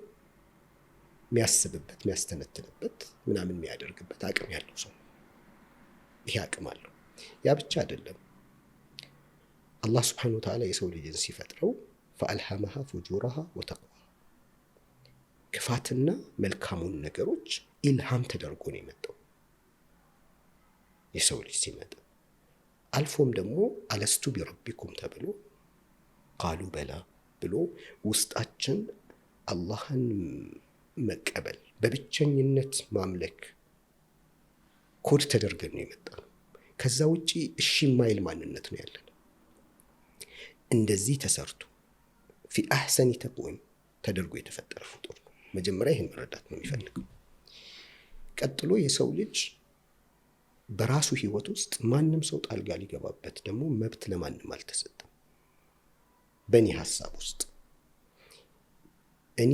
የሚያስብበት፣ የሚያስተነትንበት፣ ምናምን የሚያደርግበት አቅም ያለው ሰው ነው። ይሄ አቅም አለው። ያ ብቻ አይደለም። አላህ سبحانه وتعالى የሰው ልጅን ሲፈጥረው فألهمها فجورها وتقواها፣ ክፋትና መልካሙን ነገሮች ኢልሃም ተደርጎ ነው የመጣው የሰው ልጅ ሲመጣ። አልፎም ደግሞ ألست بربكم ተብሎ قالوا بلى ብሎ ውስጣችን አላህን መቀበል፣ በብቸኝነት ማምለክ ኮድ ተደርገን ነው የመጣ ነው። ከዛ ውጪ እሺ የማይል ማንነት ነው ያለን። እንደዚህ ተሰርቶ في أحسن تقويم ተደርጎ የተፈጠረ ፍጡር ነው። መጀመሪያ ይህን መረዳት ነው የሚፈልገው። ቀጥሎ የሰው ልጅ በራሱ ህይወት ውስጥ ማንም ሰው ጣልቃ ሊገባበት ደግሞ መብት ለማንም አልተሰጠም። በእኔ ሀሳብ ውስጥ እኔ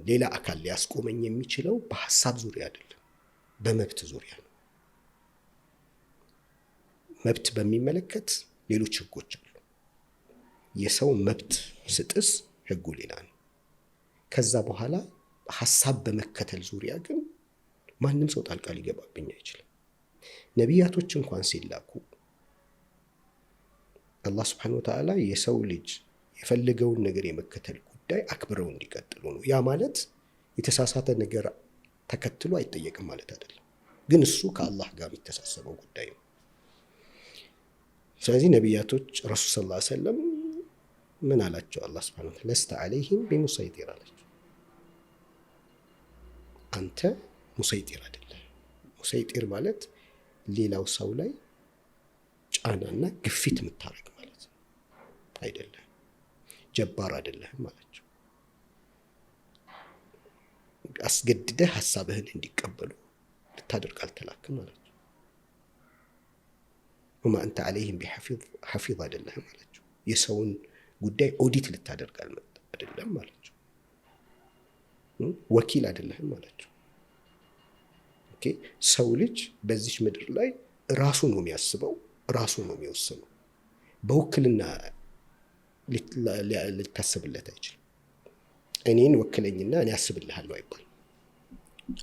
ሌላ አካል ሊያስቆመኝ የሚችለው በሀሳብ ዙሪያ አይደለም፣ በመብት ዙሪያ ነው። መብት በሚመለከት ሌሎች ህጎች አሉ። የሰው መብት ስጥስ ህጉ ሌላ ነው። ከዛ በኋላ ሀሳብ በመከተል ዙሪያ ግን ማንም ሰው ጣልቃ ሊገባብኝ አይችልም። ነቢያቶች እንኳን ሲላኩ አላህ سبحانه وتعالى የሰው ልጅ የፈለገውን ነገር የመከተል ጉዳይ አክብረው እንዲቀጥሉ ነው። ያ ማለት የተሳሳተ ነገር ተከትሎ አይጠየቅም ማለት አይደለም። ግን እሱ ከአላህ ጋር የሚተሳሰበው ጉዳይ ነው። ስለዚህ ነቢያቶች ረሱል صلى الله عليه وسلم ምን አላቸው? አላህ سبحانه وتعالى لست عليهم بمصيطر አላቸው። አንተ مسيطر አይደለም። مسيطر ማለት ሌላው ሰው ላይ ጫናና ግፊት የምታደርግ ማለት ነው አይደለም። ጀባር አይደለህም አላቸው። አስገድደህ ሀሳብህን እንዲቀበሉ ልታደርግ አልተላክም አላቸው። وما أنت عليهم بحفيظ አይደለህም አላቸው። የሰውን ጉዳይ ኦዲት ልታደርግ አይደለም አላቸው። ወኪል አይደለህም አላቸው። Okay፣ ሰው ልጅ በዚች ምድር ላይ ራሱ ነው የሚያስበው፣ ራሱ ነው የሚወስነው። በውክልና ልታስብለት አይችልም። እኔን ወክለኝና እኔ አስብልሃለሁ አይባልም።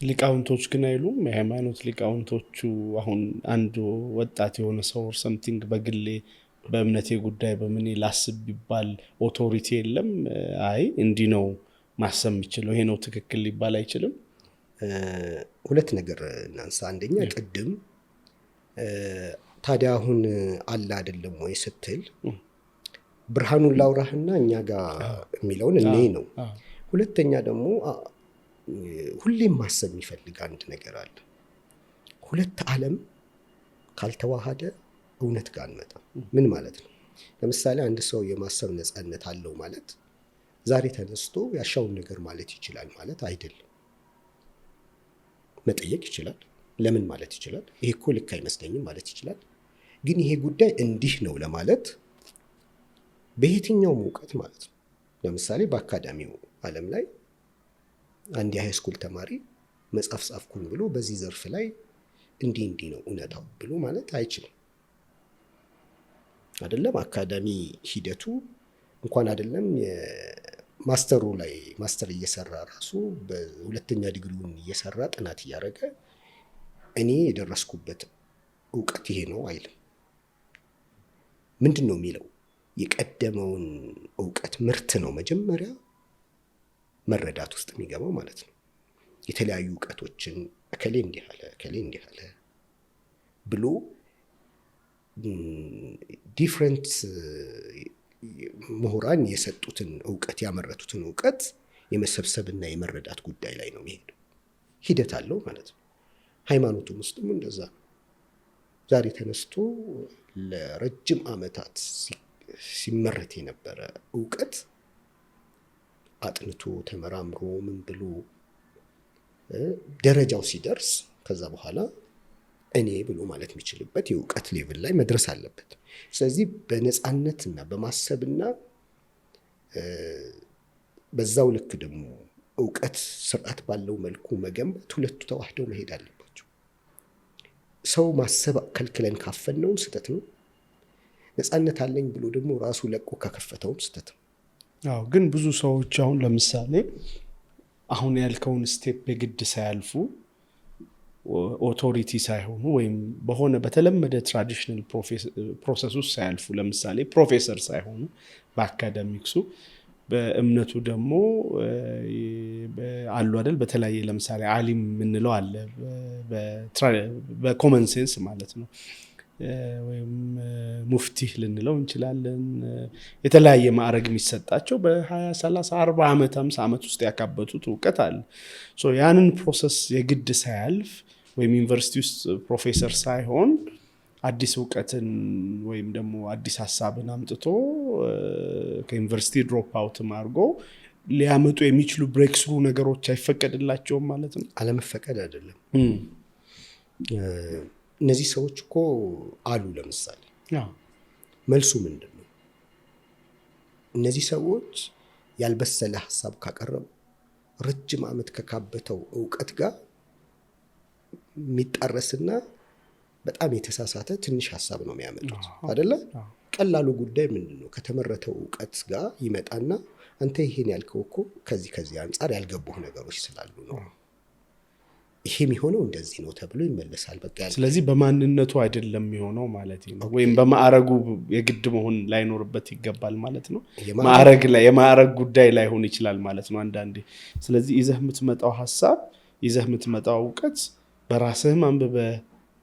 ሊቃውንቶች ግን አይሉም? የሃይማኖት ሊቃውንቶቹ አሁን አንዱ ወጣት የሆነ ሰው or something በግሌ በእምነቴ ጉዳይ በምኔ ላስብ ቢባል authority የለም። አይ እንዲህ ነው ማሰብ የሚችለው፣ ይሄ ነው ትክክል ሊባል አይችልም። ሁለት ነገር እናንሳ። አንደኛ ቅድም ታዲያ አሁን አለ አይደለም ወይ ስትል ብርሃኑን ላውራህና እኛ ጋር የሚለውን እኔ ነው። ሁለተኛ ደግሞ ሁሌም ማሰብ የሚፈልግ አንድ ነገር አለ። ሁለት ዓለም ካልተዋሃደ እውነት ጋር አንመጣም። ምን ማለት ነው? ለምሳሌ አንድ ሰው የማሰብ ነፃነት አለው ማለት ዛሬ ተነስቶ ያሻውን ነገር ማለት ይችላል ማለት አይደለም። መጠየቅ ይችላል። ለምን ማለት ይችላል። ይሄ እኮ ልክ አይመስለኝም ማለት ይችላል። ግን ይሄ ጉዳይ እንዲህ ነው ለማለት በየትኛውም እውቀት ማለት ነው። ለምሳሌ በአካዳሚው ዓለም ላይ አንድ የ high school ተማሪ መጽሐፍ ጻፍኩኝ ብሎ በዚህ ዘርፍ ላይ እንዲህ እንዲህ ነው እውነታው ብሎ ማለት አይችልም። አይደለም አካዳሚ ሂደቱ እንኳን አይደለም master ኡ ላይ master እየሰራ ራሱ በሁለተኛ ዲግሪውን እየሰራ ጥናት እያደረገ እኔ የደረስኩበት እውቀት ይሄ ነው አይልም። ምንድን ነው የሚለው? የቀደመውን እውቀት ምርት ነው መጀመሪያ መረዳት ውስጥ የሚገባው ማለት ነው። የተለያዩ እውቀቶችን እከሌ እንዲህ አለ፣ እከሌ እንዲህ አለ ብሎ different ምሁራን የሰጡትን እውቀት፣ ያመረቱትን እውቀት የመሰብሰብና የመረዳት ጉዳይ ላይ ነው የሚሄደው። ሂደት አለው ማለት ነው። ሃይማኖቱም ውስጥም እንደዛ ነው። ዛሬ ተነስቶ ለረጅም ዓመታት ሲመረት የነበረ እውቀት አጥንቶ ተመራምሮ ምን ብሎ ደረጃው ሲደርስ ከዛ በኋላ እኔ ብሎ ማለት የሚችልበት የእውቀት level ላይ መድረስ አለበት። ስለዚህ በነፃነትና በማሰብና በዛው ልክ ደግሞ እውቀት ስርዓት ባለው መልኩ መገንባት ሁለቱ ተዋህደው መሄድ አለባቸው። ሰው ማሰብ ከልክለን ካፈነውም ስህተት ነው። ነፃነት አለኝ ብሎ ደግሞ ራሱ ለቆ ከከፈተውም ስህተት ነው። አዎ፣ ግን ብዙ ሰዎች አሁን ለምሳሌ አሁን ያልከውን step የግድ ሳያልፉ፣ authority ሳይሆኑ ወይም በሆነ በተለመደ traditional process ውስጥ ሳያልፉ፣ ለምሳሌ ፕሮፌሰር ሳይሆኑ በ academics ኡ፣ በእምነቱ ደግሞ አሉ አይደል? በተለያየ ለምሳሌ አሊም የምንለው አለ፣ በ common sense ማለት ነው፣ ወይም ሙፍቲህ ልንለው እንችላለን። የተለያየ ማዕረግ የሚሰጣቸው በ20፣ 30፣ 40 ዓመት፣ 50 ዓመት ውስጥ ያካበቱት እውቀት አለ። ያንን process የግድ ሳያልፍ ወይም ዩኒቨርሲቲ ውስጥ ፕሮፌሰር ሳይሆን አዲስ እውቀትን ወይም ደግሞ አዲስ ሀሳብን አምጥቶ ከዩኒቨርሲቲ drop out ም አድርጎ ሊያመጡ የሚችሉ breakthrough ነገሮች አይፈቀድላቸውም ማለት ነው። አለመፈቀድ አይደለም። እነዚህ ሰዎች እኮ አሉ። ለምሳሌ መልሱ ምንድን ነው? እነዚህ ሰዎች ያልበሰለ ሀሳብ ካቀረቡ ረጅም ዓመት ከካበተው እውቀት ጋር የሚጣረስና በጣም የተሳሳተ ትንሽ ሀሳብ ነው የሚያመጡት አይደለ? ቀላሉ ጉዳይ ምንድን ነው? ከተመረተው እውቀት ጋር ይመጣና አንተ ይሄን ያልከው እኮ ከዚህ ከዚህ አንጻር ያልገቡህ ነገሮች ስላሉ ነው፣ ይሄ የሚሆነው እንደዚህ ነው ተብሎ ይመለሳል። በቃ። ስለዚህ በማንነቱ አይደለም የሚሆነው ማለት ነው፣ ወይም በማዕረጉ የግድ መሆን ላይኖርበት ይገባል ማለት ነው። ማዕረግ ላይ የማዕረግ ጉዳይ ላይሆን ይችላል ማለት ነው አንዳንዴ። ስለዚህ ይዘህ የምትመጣው ሀሳብ፣ ይዘህ የምትመጣው እውቀት በራስህም አንብበህ፣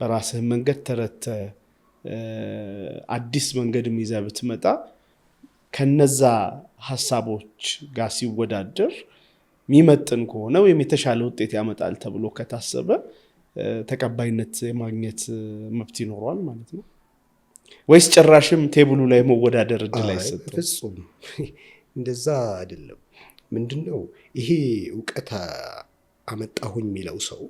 በራስህ መንገድ ተረድተህ፣ አዲስ መንገድም ይዘህ ብትመጣ ከነዛ ሀሳቦች ጋር ሲወዳደር የሚመጥን ከሆነ ወይም የተሻለ ውጤት ያመጣል ተብሎ ከታሰበ ተቀባይነት የማግኘት መብት ይኖረዋል ማለት ነው። ወይስ ጭራሽም table ኡ ላይ መወዳደር እድል አይሰጥም? ፍጹም እንደዛ አይደለም። ምንድነው ይሄ እውቀት አመጣሁኝ የሚለው ሰው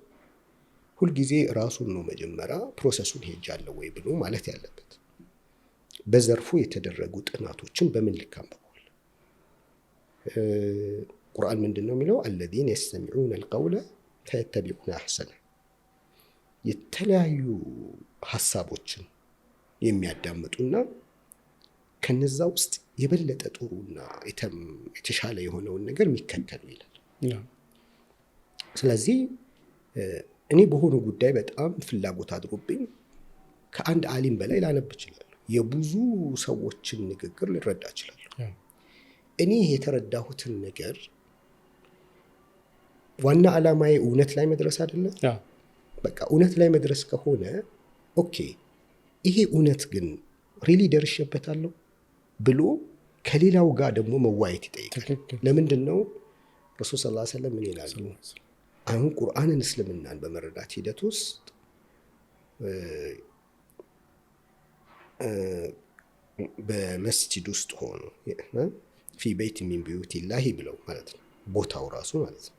ሁልጊዜ ራሱን ነው መጀመሪያ process ኡን ሄጃለሁ ወይ ብሎ ማለት ያለበት። በዘርፉ የተደረጉ ጥናቶችን በምን ልክ አንብበዋል? ቁርአን ምንድን ነው የሚለው? الذين يستمعون القول فيتبعون أحسنه። የተለያዩ ሀሳቦችን የሚያዳምጡና ከነዛ ውስጥ የበለጠ ጥሩና የተሻለ የሆነውን ነገር የሚከተሉ ይላል። ስለዚህ እኔ በሆኑ ጉዳይ በጣም ፍላጎት አድሮብኝ ከአንድ አሊም በላይ ላነብ እችላለሁ። የብዙ ሰዎችን ንግግር ልረዳ እችላለሁ። እኔ የተረዳሁትን ነገር ዋና ዓላማዬ እውነት ላይ መድረስ አይደለም። በቃ እውነት ላይ መድረስ ከሆነ okay፣ ይሄ እውነት ግን really ደርሼበታለሁ ብሎ ከሌላው ጋር ደግሞ መዋየት ይጠይቃል። ለምንድን ነው ረሱል ሰለላሁ ዐለይሂ ወሰለም ምን ይላሉ? አሁን ቁርአንን እስልምናን በመረዳት ሂደት ውስጥ በመስጂድ ውስጥ ሆኖ في بيت من بيوت الله ብለው ማለት ነው፣ ቦታው ራሱ ማለት ነው።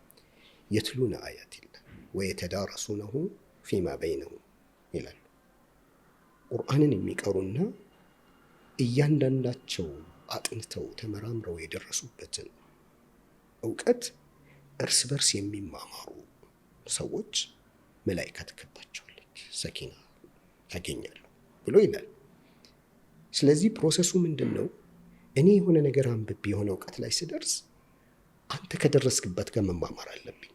يتلون آيات الله ويتدارسونه فيما بينهم ይላሉ። ቁርአንን የሚቀሩና እያንዳንዳቸው አጥንተው ተመራምረው የደረሱበትን እውቀት እርስ በርስ የሚማማሩ ሰዎች መላኢካ ትከባቸዋለች፣ ሰኪና ያገኛሉ ብሎ ይላል። ስለዚህ process ኡ ምንድን ነው? እኔ የሆነ ነገር አንብቤ የሆነ እውቀት ላይ ስደርስ አንተ ከደረስክበት ጋር መማማር አለብኝ።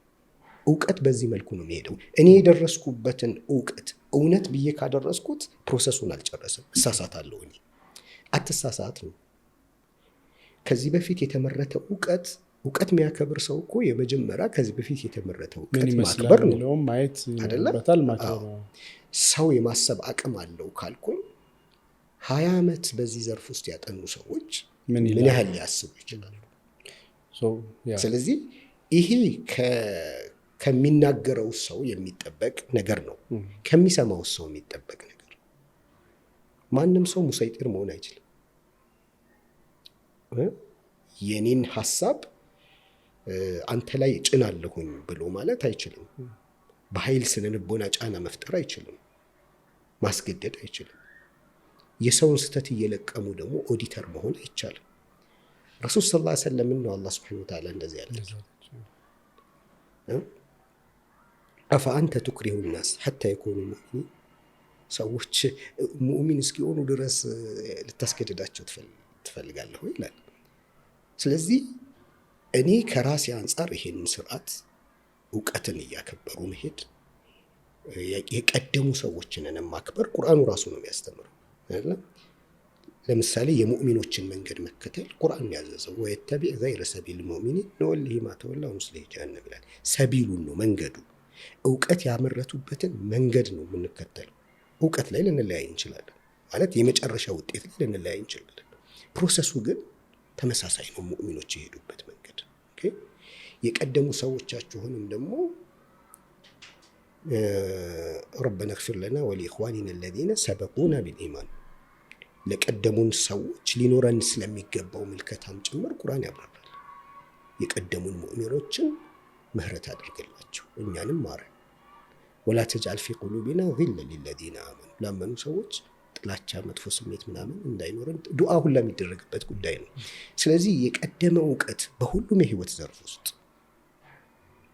እውቀት በዚህ መልኩ ነው የሚሄደው። እኔ የደረስኩበትን እውቀት እውነት ብዬ ካደረስኩት process ኡን አልጨረስም፣ እሳሳታለሁ። እኔ አትሳሳት ነው። ከዚህ በፊት የተመረተ እውቀት እውቀት የሚያከብር ሰው እኮ የመጀመሪያ ከዚህ በፊት የተመረተ እውቀት ማክበር ነው ማየት አይደለ? ሰው የማሰብ አቅም አለው ካልኩኝ 20 ዓመት በዚህ ዘርፍ ውስጥ ያጠኑ ሰዎች ምን ያህል ሊያስቡ ይችላሉ? ስለዚህ ይሄ ከሚናገረው ሰው የሚጠበቅ ነገር ነው፣ ከሚሰማው ሰው የሚጠበቅ ነገር። ማንም ሰው ሙሰይጢር መሆን አይችልም። የኔን ሀሳብ አንተ ላይ እጭናለሁኝ ብሎ ማለት አይችልም። በኃይል ስነ ልቦና ጫና መፍጠር አይችልም። ማስገደድ አይችልም። የሰውን ስህተት እየለቀሙ ደግሞ ኦዲተር መሆን አይቻልም። ረሱል صلى الله عليه وسلم ነው አላህ سبحانه وتعالى እንደዚህ ያላቸው أفأنت تكره الناس حتى يكونوا مؤمنين፣ ሰዎች ሙእሚን እስኪሆኑ ድረስ ልታስገድዳቸው ትፈልጋለሁ ይላል። ስለዚህ እኔ ከራሴ አንጻር ይሄንን ስርዓት እውቀትን እያከበሩ መሄድ የቀደሙ ሰዎችንን ማክበር ቁርአኑ ራሱ ነው የሚያስተምረው። ለምሳሌ የሙእሚኖችን መንገድ መከተል ቁርአን ያዘዘው ويتبع غير سبيل المؤمنين نوله ما تولى ونصله جهنم ይላል። ሰቢሉን ነው መንገዱ፣ እውቀት ያመረቱበትን መንገድ ነው የምንከተለው። እውቀት ላይ ልንለያይ እንችላለን ማለት የመጨረሻ ውጤት ላይ ልንለያይ እንችላለን። process ኡ ግን ተመሳሳይ ነው። ሙእሚኖች የሄዱበት መንገድ የቀደሙ ሰዎቻችሁንም ደግሞ ربنا اغفر لنا ولإخواننا الذين سبقونا بالإيمان ለቀደሙን ሰዎች ሊኖረን ስለሚገባው ምልከታም ጭምር ቁርአን ያብራራል። የቀደሙን ሙእሚኖችን ምህረት አድርግላቸው እኛንም ማረን። ولا تجعل في قلوبنا غلا للذين آمنوا ላመኑ ሰዎች ጥላቻ፣ መጥፎ ስሜት ምናምን እንዳይኖረን ዱዓ ሁላ የሚደረግበት ጉዳይ ነው። ስለዚህ የቀደመ እውቀት በሁሉም የህይወት ዘርፍ ውስጥ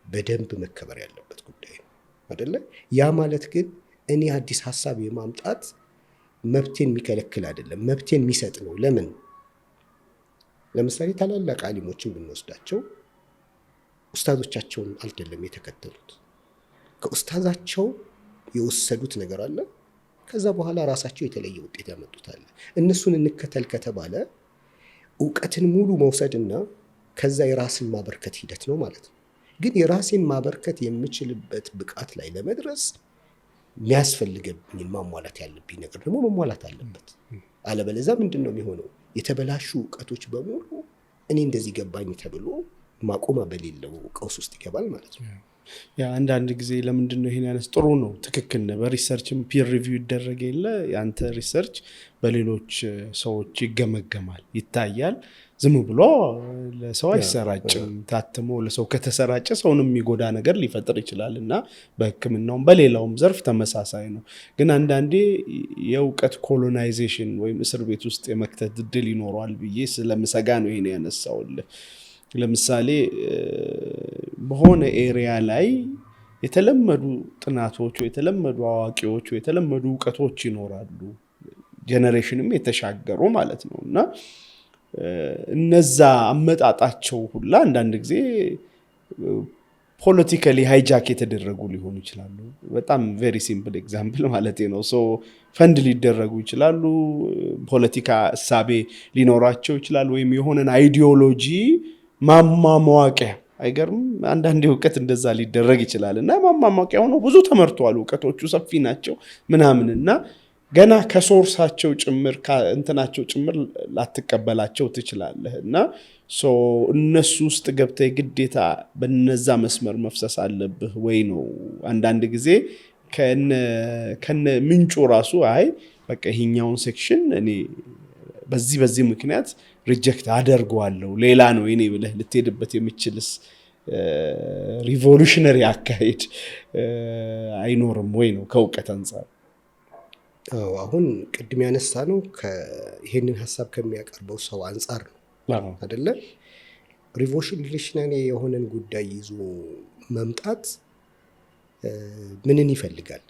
በደንብ መከበር ያለበት ጉዳይ ነው አይደለ? ያ ማለት ግን እኔ አዲስ ሀሳብ የማምጣት መብቴን የሚከለክል አይደለም፣ መብቴን የሚሰጥ ነው። ለምን? ለምሳሌ ታላላቅ አሊሞችን ብንወስዳቸው ኡስታዞቻቸውን አይደለም የተከተሉት። ከኡስታዛቸው የወሰዱት ነገር አለ። ከዛ በኋላ ራሳቸው የተለየ ውጤት ያመጡታል። እነሱን እንከተል ከተባለ እውቀትን ሙሉ መውሰድና ከዛ የራስን ማበርከት ሂደት ነው ማለት ነው። ግን የራሴን ማበርከት የምችልበት ብቃት ላይ ለመድረስ የሚያስፈልገብኝን ማሟላት ያለብኝ ነገር ደግሞ መሟላት አለበት። አለበለዚያ ምንድን ነው የሚሆነው? የተበላሹ እውቀቶች በሙሉ እኔ እንደዚህ ገባኝ ተብሎ ማቆማ በሌለው ቀውስ ውስጥ ይገባል ማለት ነው። ያ አንዳንድ ጊዜ ለምንድን ነው ይሄን ያነስ ጥሩ ነው፣ ትክክል ነህ። በ research ም peer review ይደረግ የለ፣ የአንተ research በሌሎች ሰዎች ይገመገማል፣ ይታያል። ዝም ብሎ ለሰው አይሰራጭም። ታትሞ ለሰው ከተሰራጨ ሰውን የሚጎዳ ነገር ሊፈጥር ይችላል እና በሕክምናውም በሌላውም ዘርፍ ተመሳሳይ ነው። ግን አንዳንዴ የእውቀት colonization ወይም እስር ቤት ውስጥ የመክተት እድል ይኖረዋል ብዬ ስለምሰጋ ነው ይሄን ያነሳውልህ። ለምሳሌ በሆነ area ላይ የተለመዱ ጥናቶች፣ የተለመዱ አዋቂዎች፣ የተለመዱ እውቀቶች ይኖራሉ፣ generation ም የተሻገሩ ማለት ነው። እና እነዛ አመጣጣቸው ሁላ አንዳንድ ጊዜ politically hijack የተደረጉ ሊሆኑ ይችላሉ። በጣም very simple example ማለት ነው። So fund ሊደረጉ ይችላሉ። ፖለቲካ እሳቤ ሊኖራቸው ይችላል። ወይም የሆነን ideology ማሟሟቂያ፣ አይገርም? አንዳንድ እውቀት እንደዛ ሊደረግ ይችላል እና ማሟሟቂያ ሆኖ ብዙ ተመርተዋል። እውቀቶቹ ሰፊ ናቸው ምናምን እና ገና ከ source ኣቸው ጭምር እንትናቸው ጭምር ላትቀበላቸው ትችላለህ። እና እነሱ ውስጥ ገብተህ ግዴታ በነዛ መስመር መፍሰስ አለብህ ወይ ነው። አንዳንድ ጊዜ ከነ ምንጩ ራሱ አይ በቃ ይሄኛውን section እኔ በዚህ በዚህ ምክንያት reject አደርገዋለሁ፣ ሌላ ነው የኔ ብለህ ልትሄድበት የምችልስ revolutionary አካሄድ አይኖርም ወይ ነው ከእውቀት አንጻር። አዎ፣ አሁን ቅድም ያነሳነው ይሄንን ሀሳብ ከሚያቀርበው ሰው አንጻር ነው አይደለ? Revolutionary የሆነን ጉዳይ ይዞ መምጣት ምንን ይፈልጋል?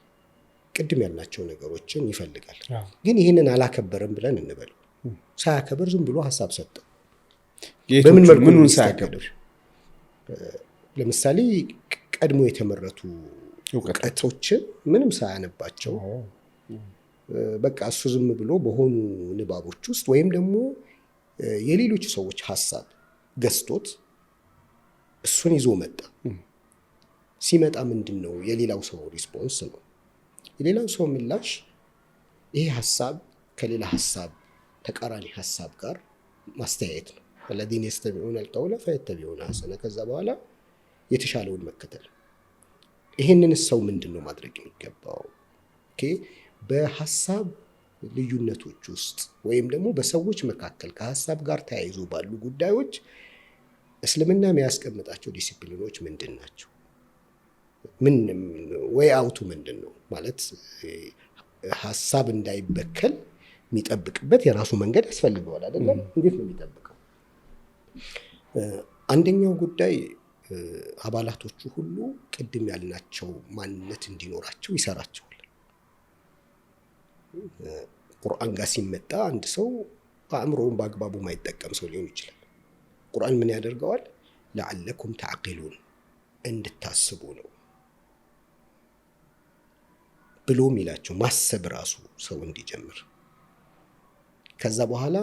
ቅድም ያልናቸው ነገሮችን ይፈልጋል። ግን ይህንን አላከበረም ብለን እንበለው። ሳያከብር ዝም ብሎ ሀሳብ ሰጠ። በምን መልኩ ምኑን ሳያከብር? ለምሳሌ ቀድሞ የተመረቱ እውቀቶችን ምንም ሳያነባቸው በቃ እሱ ዝም ብሎ በሆኑ ንባቦች ውስጥ ወይም ደግሞ የሌሎች ሰዎች ሀሳብ ገዝቶት እሱን ይዞ መጣ። ሲመጣ ምንድን ነው የሌላው ሰው response ነው። የሌላው ሰው ምላሽ ይሄ ሀሳብ ከሌላ ሀሳብ፣ ተቃራኒ ሀሳብ ጋር ማስተያየት ነው። الذين يستمعون القول فيتبعون أحسنه፣ ከዛ በኋላ የተሻለውን መከተል። ይሄንን ሰው ምንድን ነው ማድረግ የሚገባው? Okay፣ በሀሳብ ልዩነቶች ውስጥ ወይም ደግሞ በሰዎች መካከል ከሀሳብ ጋር ተያይዞ ባሉ ጉዳዮች እስልምና የሚያስቀምጣቸው ዲሲፕሊኖች ምንድን ናቸው? ምን way out ኡ ምንድን ነው? ማለት ሀሳብ እንዳይበከል የሚጠብቅበት የራሱ መንገድ ያስፈልገዋል አይደለም? እንዴት ነው የሚጠብቀው? አንደኛው ጉዳይ አባላቶቹ ሁሉ ቅድም ያልናቸው ማንነት እንዲኖራቸው ይሰራቸዋል። ቁርአን ጋር ሲመጣ አንድ ሰው አእምሮውን በአግባቡ ማይጠቀም ሰው ሊሆን ይችላል። ቁርአን ምን ያደርገዋል? لعلكم تعقلون፣ እንድታስቡ ነው ብሎ የሚላቸው፣ ማሰብ ራሱ ሰው እንዲጀምር። ከዛ በኋላ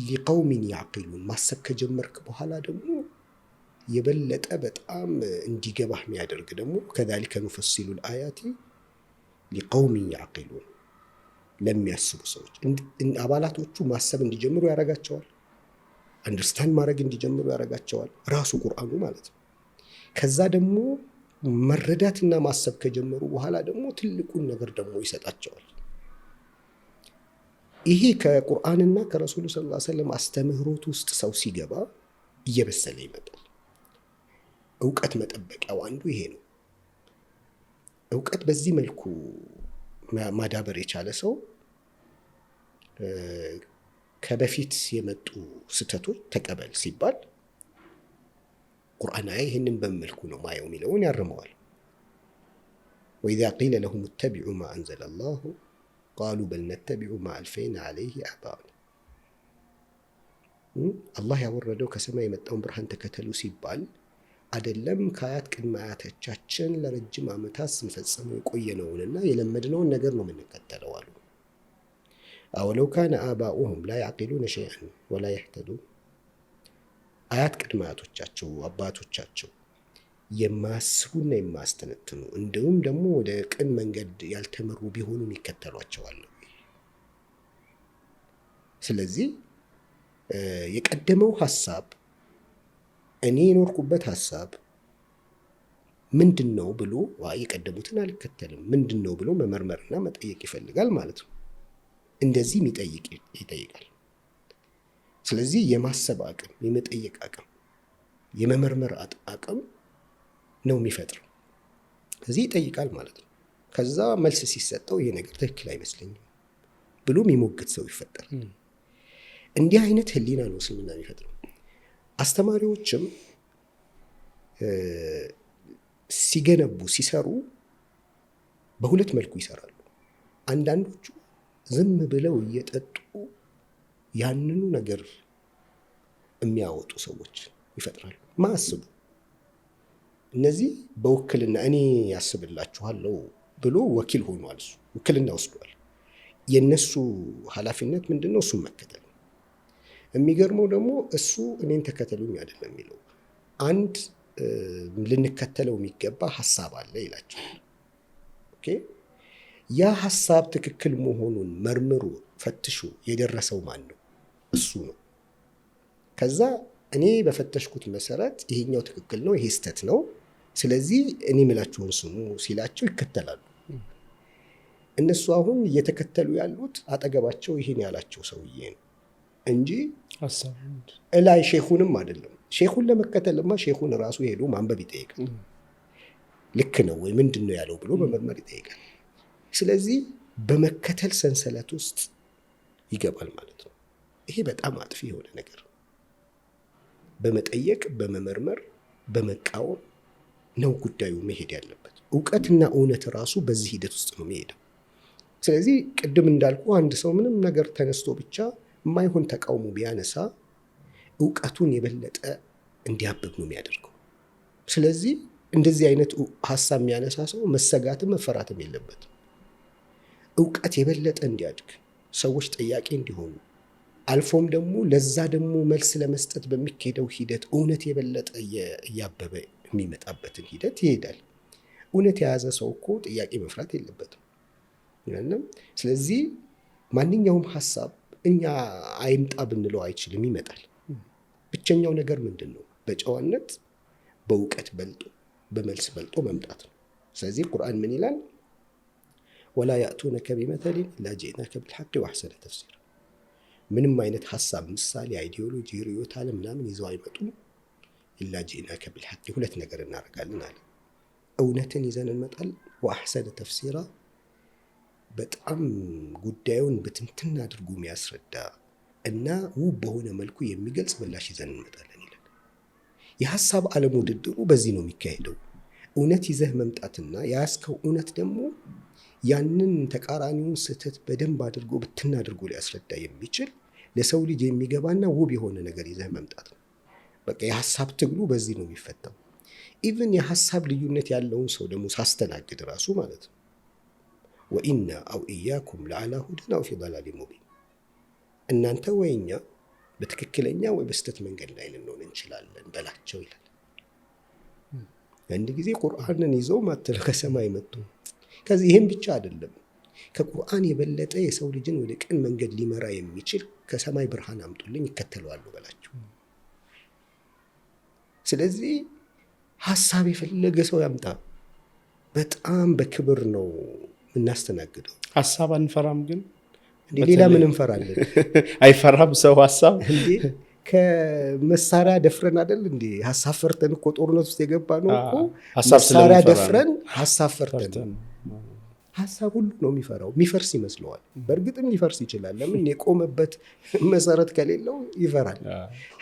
لقوم يعقلون፣ ማሰብ ከጀመርክ በኋላ ደግሞ የበለጠ በጣም እንዲገባህ የሚያደርግ ደግሞ كذلك نفصل الآيات لقوم يعقلون፣ ለሚያስቡ ሰዎች። አባላቶቹ ማሰብ እንዲጀምሩ ያደርጋቸዋል። Understand ማድረግ እንዲጀምሩ ያደርጋቸዋል። ራሱ ቁርአኑ ማለት ነው። ከዛ ደግሞ መረዳትና ማሰብ ከጀመሩ በኋላ ደግሞ ትልቁን ነገር ደግሞ ይሰጣቸዋል። ይሄ ከቁርአንና ከረሱሉ صلى الله عليه وسلم አስተምህሮት ውስጥ ሰው ሲገባ እየበሰለ ይመጣል። እውቀት መጠበቂያው አንዱ ይሄ ነው። እውቀት በዚህ መልኩ ማዳበር የቻለ ሰው ከበፊት የመጡ ስህተቶች ተቀበል ሲባል ቁርአን አይ ይህንን በምን መልኩ ነው ማየው የሚለውን ያርመዋል። وإذا قيل لهم اتبعوا ما أنزل الله قالوا بل نتبع ما ألفينا عليه آباءنا። አላህ ያወረደው ከሰማይ የመጣውን ብርሃን ተከተሉ ሲባል አደለም፣ ከአያት ቅድመ አያቶቻችን ለረጅም ዓመታት ስንፈጽመው የቆየነውንና የለመድነውን ነገር ነው የምንከተለው አሉ። أولو كان آباؤهم لا يعقلون شيئا ولا يهتدون። አያት ቅድመ አያቶቻቸው፣ አባቶቻቸው የማያስቡና የማያስተነትኑ እንዲሁም ደግሞ ወደ ቅን መንገድ ያልተመሩ ቢሆኑም ይከተሏቸዋል። ስለዚህ የቀደመው ሀሳብ፣ እኔ የኖርኩበት ሀሳብ ምንድን ነው ብሎ የቀደሙትን አልከተልም ምንድን ነው ብሎ መመርመርና መጠየቅ ይፈልጋል ማለት ነው። እንደዚህ የሚጠይቅ ይጠይቃል። ስለዚህ የማሰብ አቅም፣ የመጠየቅ አቅም፣ የመመርመር አቅም ነው የሚፈጥረው። እዚህ ይጠይቃል ማለት ነው። ከዛ መልስ ሲሰጠው ይሄ ነገር ትክክል አይመስለኝም ብሎ የሚሞግት ሰው ይፈጠራል። እንዲህ አይነት ህሊና ነው እስልምና የሚፈጥረው። አስተማሪዎችም ሲገነቡ ሲሰሩ በሁለት መልኩ ይሰራሉ። አንዳንዶቹ ዝም ብለው እየጠጡ ያንኑ ነገር የሚያወጡ ሰዎች ይፈጥራሉ። ማያስቡ እነዚህ በውክልና እኔ ያስብላችኋለሁ ብሎ ወኪል ሆኗል። እሱ ውክልና ወስዷል። የእነሱ ኃላፊነት ምንድን ነው? እሱን መከተል ነው። የሚገርመው ደግሞ እሱ እኔን ተከተሉኝ አይደለም የሚለው፣ አንድ ልንከተለው የሚገባ ሀሳብ አለ ይላቸዋል። Okay፣ ያ ሀሳብ ትክክል መሆኑን መርምሮ ፈትሾ የደረሰው ማን ነው? እሱ ነው። ከዛ እኔ በፈተሽኩት መሰረት ይሄኛው ትክክል ነው፣ ይሄ ስህተት ነው፣ ስለዚህ እኔ የምላችሁን ስሙ ሲላቸው ይከተላሉ። እነሱ አሁን እየተከተሉ ያሉት አጠገባቸው ይሄን ያላቸው ሰውዬ ነው እንጂ እላይ ሼኹንም አይደለም። ሼኹን ለመከተልማ ሼኹን ራሱ ሄዶ ማንበብ ይጠይቃል። ልክ ነው ወይ ምንድን ነው ያለው ብሎ መመርመር ይጠይቃል። ስለዚህ በመከተል ሰንሰለት ውስጥ ይገባል ማለት ነው። ይሄ በጣም አጥፊ የሆነ ነገር ነው። በመጠየቅ በመመርመር በመቃወም ነው ጉዳዩ መሄድ ያለበት። እውቀትና እውነት ራሱ በዚህ ሂደት ውስጥ ነው የሚሄደው። ስለዚህ ቅድም እንዳልኩ አንድ ሰው ምንም ነገር ተነስቶ ብቻ የማይሆን ተቃውሞ ቢያነሳ እውቀቱን የበለጠ እንዲያብብ ነው የሚያደርገው። ስለዚህ እንደዚህ አይነት ሀሳብ የሚያነሳ ሰው መሰጋትም መፈራትም የለበትም። እውቀት የበለጠ እንዲያድግ፣ ሰዎች ጠያቂ እንዲሆኑ፣ አልፎም ደግሞ ለዛ ደግሞ መልስ ለመስጠት በሚካሄደው ሂደት እውነት የበለጠ እያበበ የሚመጣበትን ሂደት ይሄዳል። እውነት የያዘ ሰው እኮ ጥያቄ መፍራት የለበትም። ስለዚህ ማንኛውም ሀሳብ እኛ አይምጣ ብንለው አይችልም፣ ይመጣል። ብቸኛው ነገር ምንድን ነው? በጨዋነት በእውቀት በልጦ በመልስ በልጦ መምጣት ነው። ስለዚህ ቁርአን ምን ይላል? ولا يأتونك بمثل إلا جئناك بالحق وأحسن تفسيرا። ምንም አይነት ሀሳብ፣ ምሳሌ፣ ideology፣ ርዕዮተ ዓለም ምናምን ይዘው አይመጡም። إلا جئناك بالحق ሁለት ነገር እናደርጋለን አለ። እውነትን ይዘን እንመጣለን፣ وأحسن تفسيرا በጣም ጉዳዩን ብትንትን አድርጎ የሚያስረዳ እና ውብ በሆነ መልኩ የሚገልጽ ምላሽ ይዘን እንመጣለን ይላል። የሀሳብ ዓለም ውድድሩ በዚህ ነው የሚካሄደው። እውነት ይዘህ መምጣትና የያዝከው እውነት ደግሞ ያንን ተቃራኒውን ስህተት በደንብ አድርጎ ብትን አድርጎ ሊያስረዳ የሚችል ለሰው ልጅ የሚገባና ውብ የሆነ ነገር ይዘህ መምጣት ነው። በቃ የሀሳብ ትግሉ በዚህ ነው የሚፈታው። Even የሀሳብ ልዩነት ያለውን ሰው ደግሞ ሳስተናግድ ራሱ ማለት ነው وإنا أو إياكم لعلى هدى أو في ضلال مبين፣ እናንተ ወይ እኛ በትክክለኛ ወይ በስህተት መንገድ ላይ ልንሆን እንችላለን በላቸው ይላል። አንድ ጊዜ ቁርአንን ይዘው ማተል ከሰማይ መጡ። ከዚህ ይህም ብቻ አይደለም፣ ከቁርአን የበለጠ የሰው ልጅን ወደ ቅን መንገድ ሊመራ የሚችል ከሰማይ ብርሃን አምጡልኝ ይከተለዋሉ በላቸው። ስለዚህ ሀሳብ የፈለገ ሰው ያምጣ፣ በጣም በክብር ነው የምናስተናግደው። ሀሳብ አንፈራም ግን ሌላ ምን እንፈራለን? አይፈራም ሰው ሀሳብ እንዴ? ከመሳሪያ ደፍረን አይደል እንዴ? ሀሳብ ፈርተን እኮ ጦርነት ውስጥ የገባ ነው እኮ መሳሪያ ደፍረን ሀሳብ ፈርተን። ሀሳብ ሁሉ ነው የሚፈራው። የሚፈርስ ይመስለዋል። በእርግጥም ሊፈርስ ይችላል። ለምን የቆመበት መሰረት ከሌለው ይፈራል።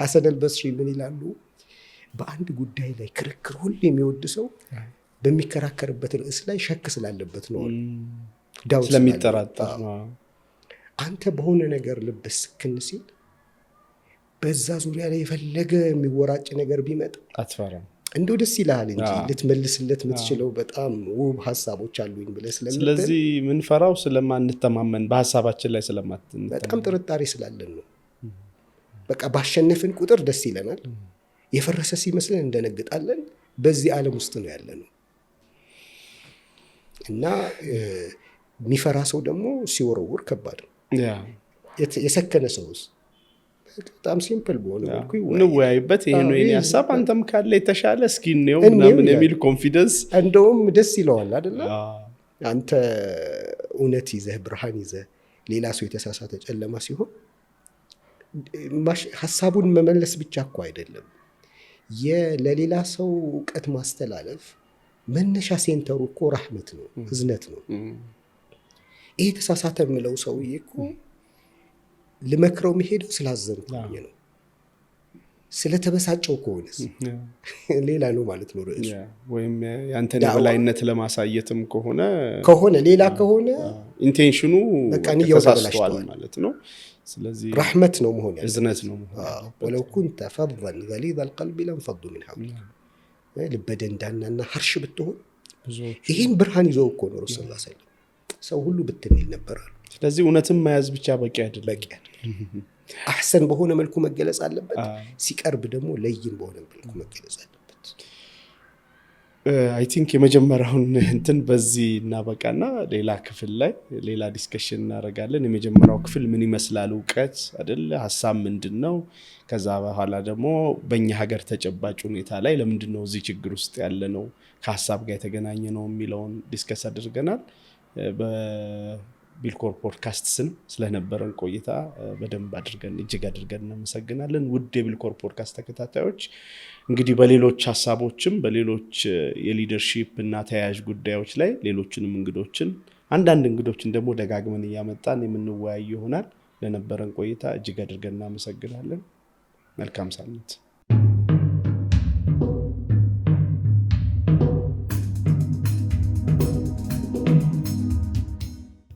ሐሰን አልበስሪ ምን ይላሉ? በአንድ ጉዳይ ላይ ክርክር ሁሌ የሚወድ ሰው በሚከራከርበት ርዕስ ላይ شك ስላለበት ነው፣ ስለሚጠራጠር። አንተ በሆነ ነገር ልብህ ስክን ሲል በዛ ዙሪያ ላይ የፈለገ የሚወራጭ ነገር ቢመጣ አትፈራም። እንደው ደስ ይልሃል እንጂ ልትመልስለት የምትችለው በጣም ውብ ሀሳቦች አሉኝ ብለህ ስለምትል። ስለዚህ ምንፈራው ስለማንተማመን በሀሳባችን ላይ ስለማንተማመን በጣም ጥርጣሬ ስላለን ነው። በቃ ባሸነፍን ቁጥር ደስ ይለናል፣ የፈረሰ ሲመስለን እንደነግጣለን። በዚህ ዓለም ውስጥ ነው ያለ ነው እና የሚፈራ ሰው ደግሞ ሲወረውር ከባድ ነው። የሰከነ ሰውስ በጣም simple በሆነ መልኩ ይወያያል። እንወያይበት፣ ይሄ ነው የኔ አዎ፣ ሀሳብ፣ አንተም ካለ የተሻለ እስኪ እንየው እንየው ምናምን ይላል። የሚል confidence። እንደውም ደስ ይለዋል አይደለ? አንተ እውነት ይዘህ፣ ብርሃን ይዘህ፣ ሌላ ሰው የተሳሳተ ጨለማ ሲሆን ሀሳቡን መመለስ ብቻ እኮ አይደለም። ለሌላ ሰው እውቀት ማስተላለፍ መነሻ center ኡ እኮ ራህመት ነው፣ እዝነት ነው። ይሄ የተሳሳተ የምለው ሰውዬ እኮ ልመክረው የሚሄደው ስላዘንኩኝ ነው። ስለተበሳጨው ከሆነስ ሌላ ነው ማለት ነው ርዕሱ። ወይም ያንተን ዳዕዋ የበላይነት ለማሳየትም ከሆነ ከሆነ ሌላ ከሆነ intention ኑ በቃ ንያው ተሳስቷል ተበላሽቷል። ማለት ነው። ስለዚህ ረሕመት ነው መሆን ያለበት። እዝነት ነው መሆን ያለበት። ولو كنت فظا غليظ القلب لانفضوا من حولك። ልበ ደንዳናና harsh ብትሆን ብዙዎቹ ይህን ብርሃን ይዘው እኮ ነው ረሱል ስ ሰለም ሰው ሁሉ ብትን ይል ነበር አሉ። ስለዚህ እውነትም መያዝ ብቻ በቂ አይደለም። በቂ አይደለም። أحسن በሆነ መልኩ መገለጽ አለበት። ሲቀርብ ደግሞ لين በሆነ መልኩ መገለጽ አለበት። I think የመጀመሪያውን እንትን በዚህ እናበቃና ሌላ ክፍል ላይ ሌላ discussion እናደርጋለን። የመጀመሪያው ክፍል ምን ይመስላል እውቀት አይደለ፣ ሀሳብ ምንድን ነው? ከዛ በኋላ ደግሞ በእኛ ሀገር ተጨባጭ ሁኔታ ላይ ለምንድን ነው እዚህ ችግር ውስጥ ያለ ነው፣ ከሀሳብ ጋር የተገናኘ ነው የሚለውን discuss አድርገናል። በቢልኮር ፖድካስት ስም ስለነበረን ቆይታ በደንብ አድርገን እጅግ አድርገን እናመሰግናለን። ውድ የቢልኮር ፖድካስት ተከታታዮች፣ እንግዲህ በሌሎች ሀሳቦችም በሌሎች የ leadership እና ተያያዥ ጉዳዮች ላይ ሌሎችንም እንግዶችን፣ አንዳንድ እንግዶችን ደግሞ ደጋግመን እያመጣን የምንወያይ ይሆናል። ለነበረን ቆይታ እጅግ አድርገን እናመሰግናለን። መልካም ሳምንት።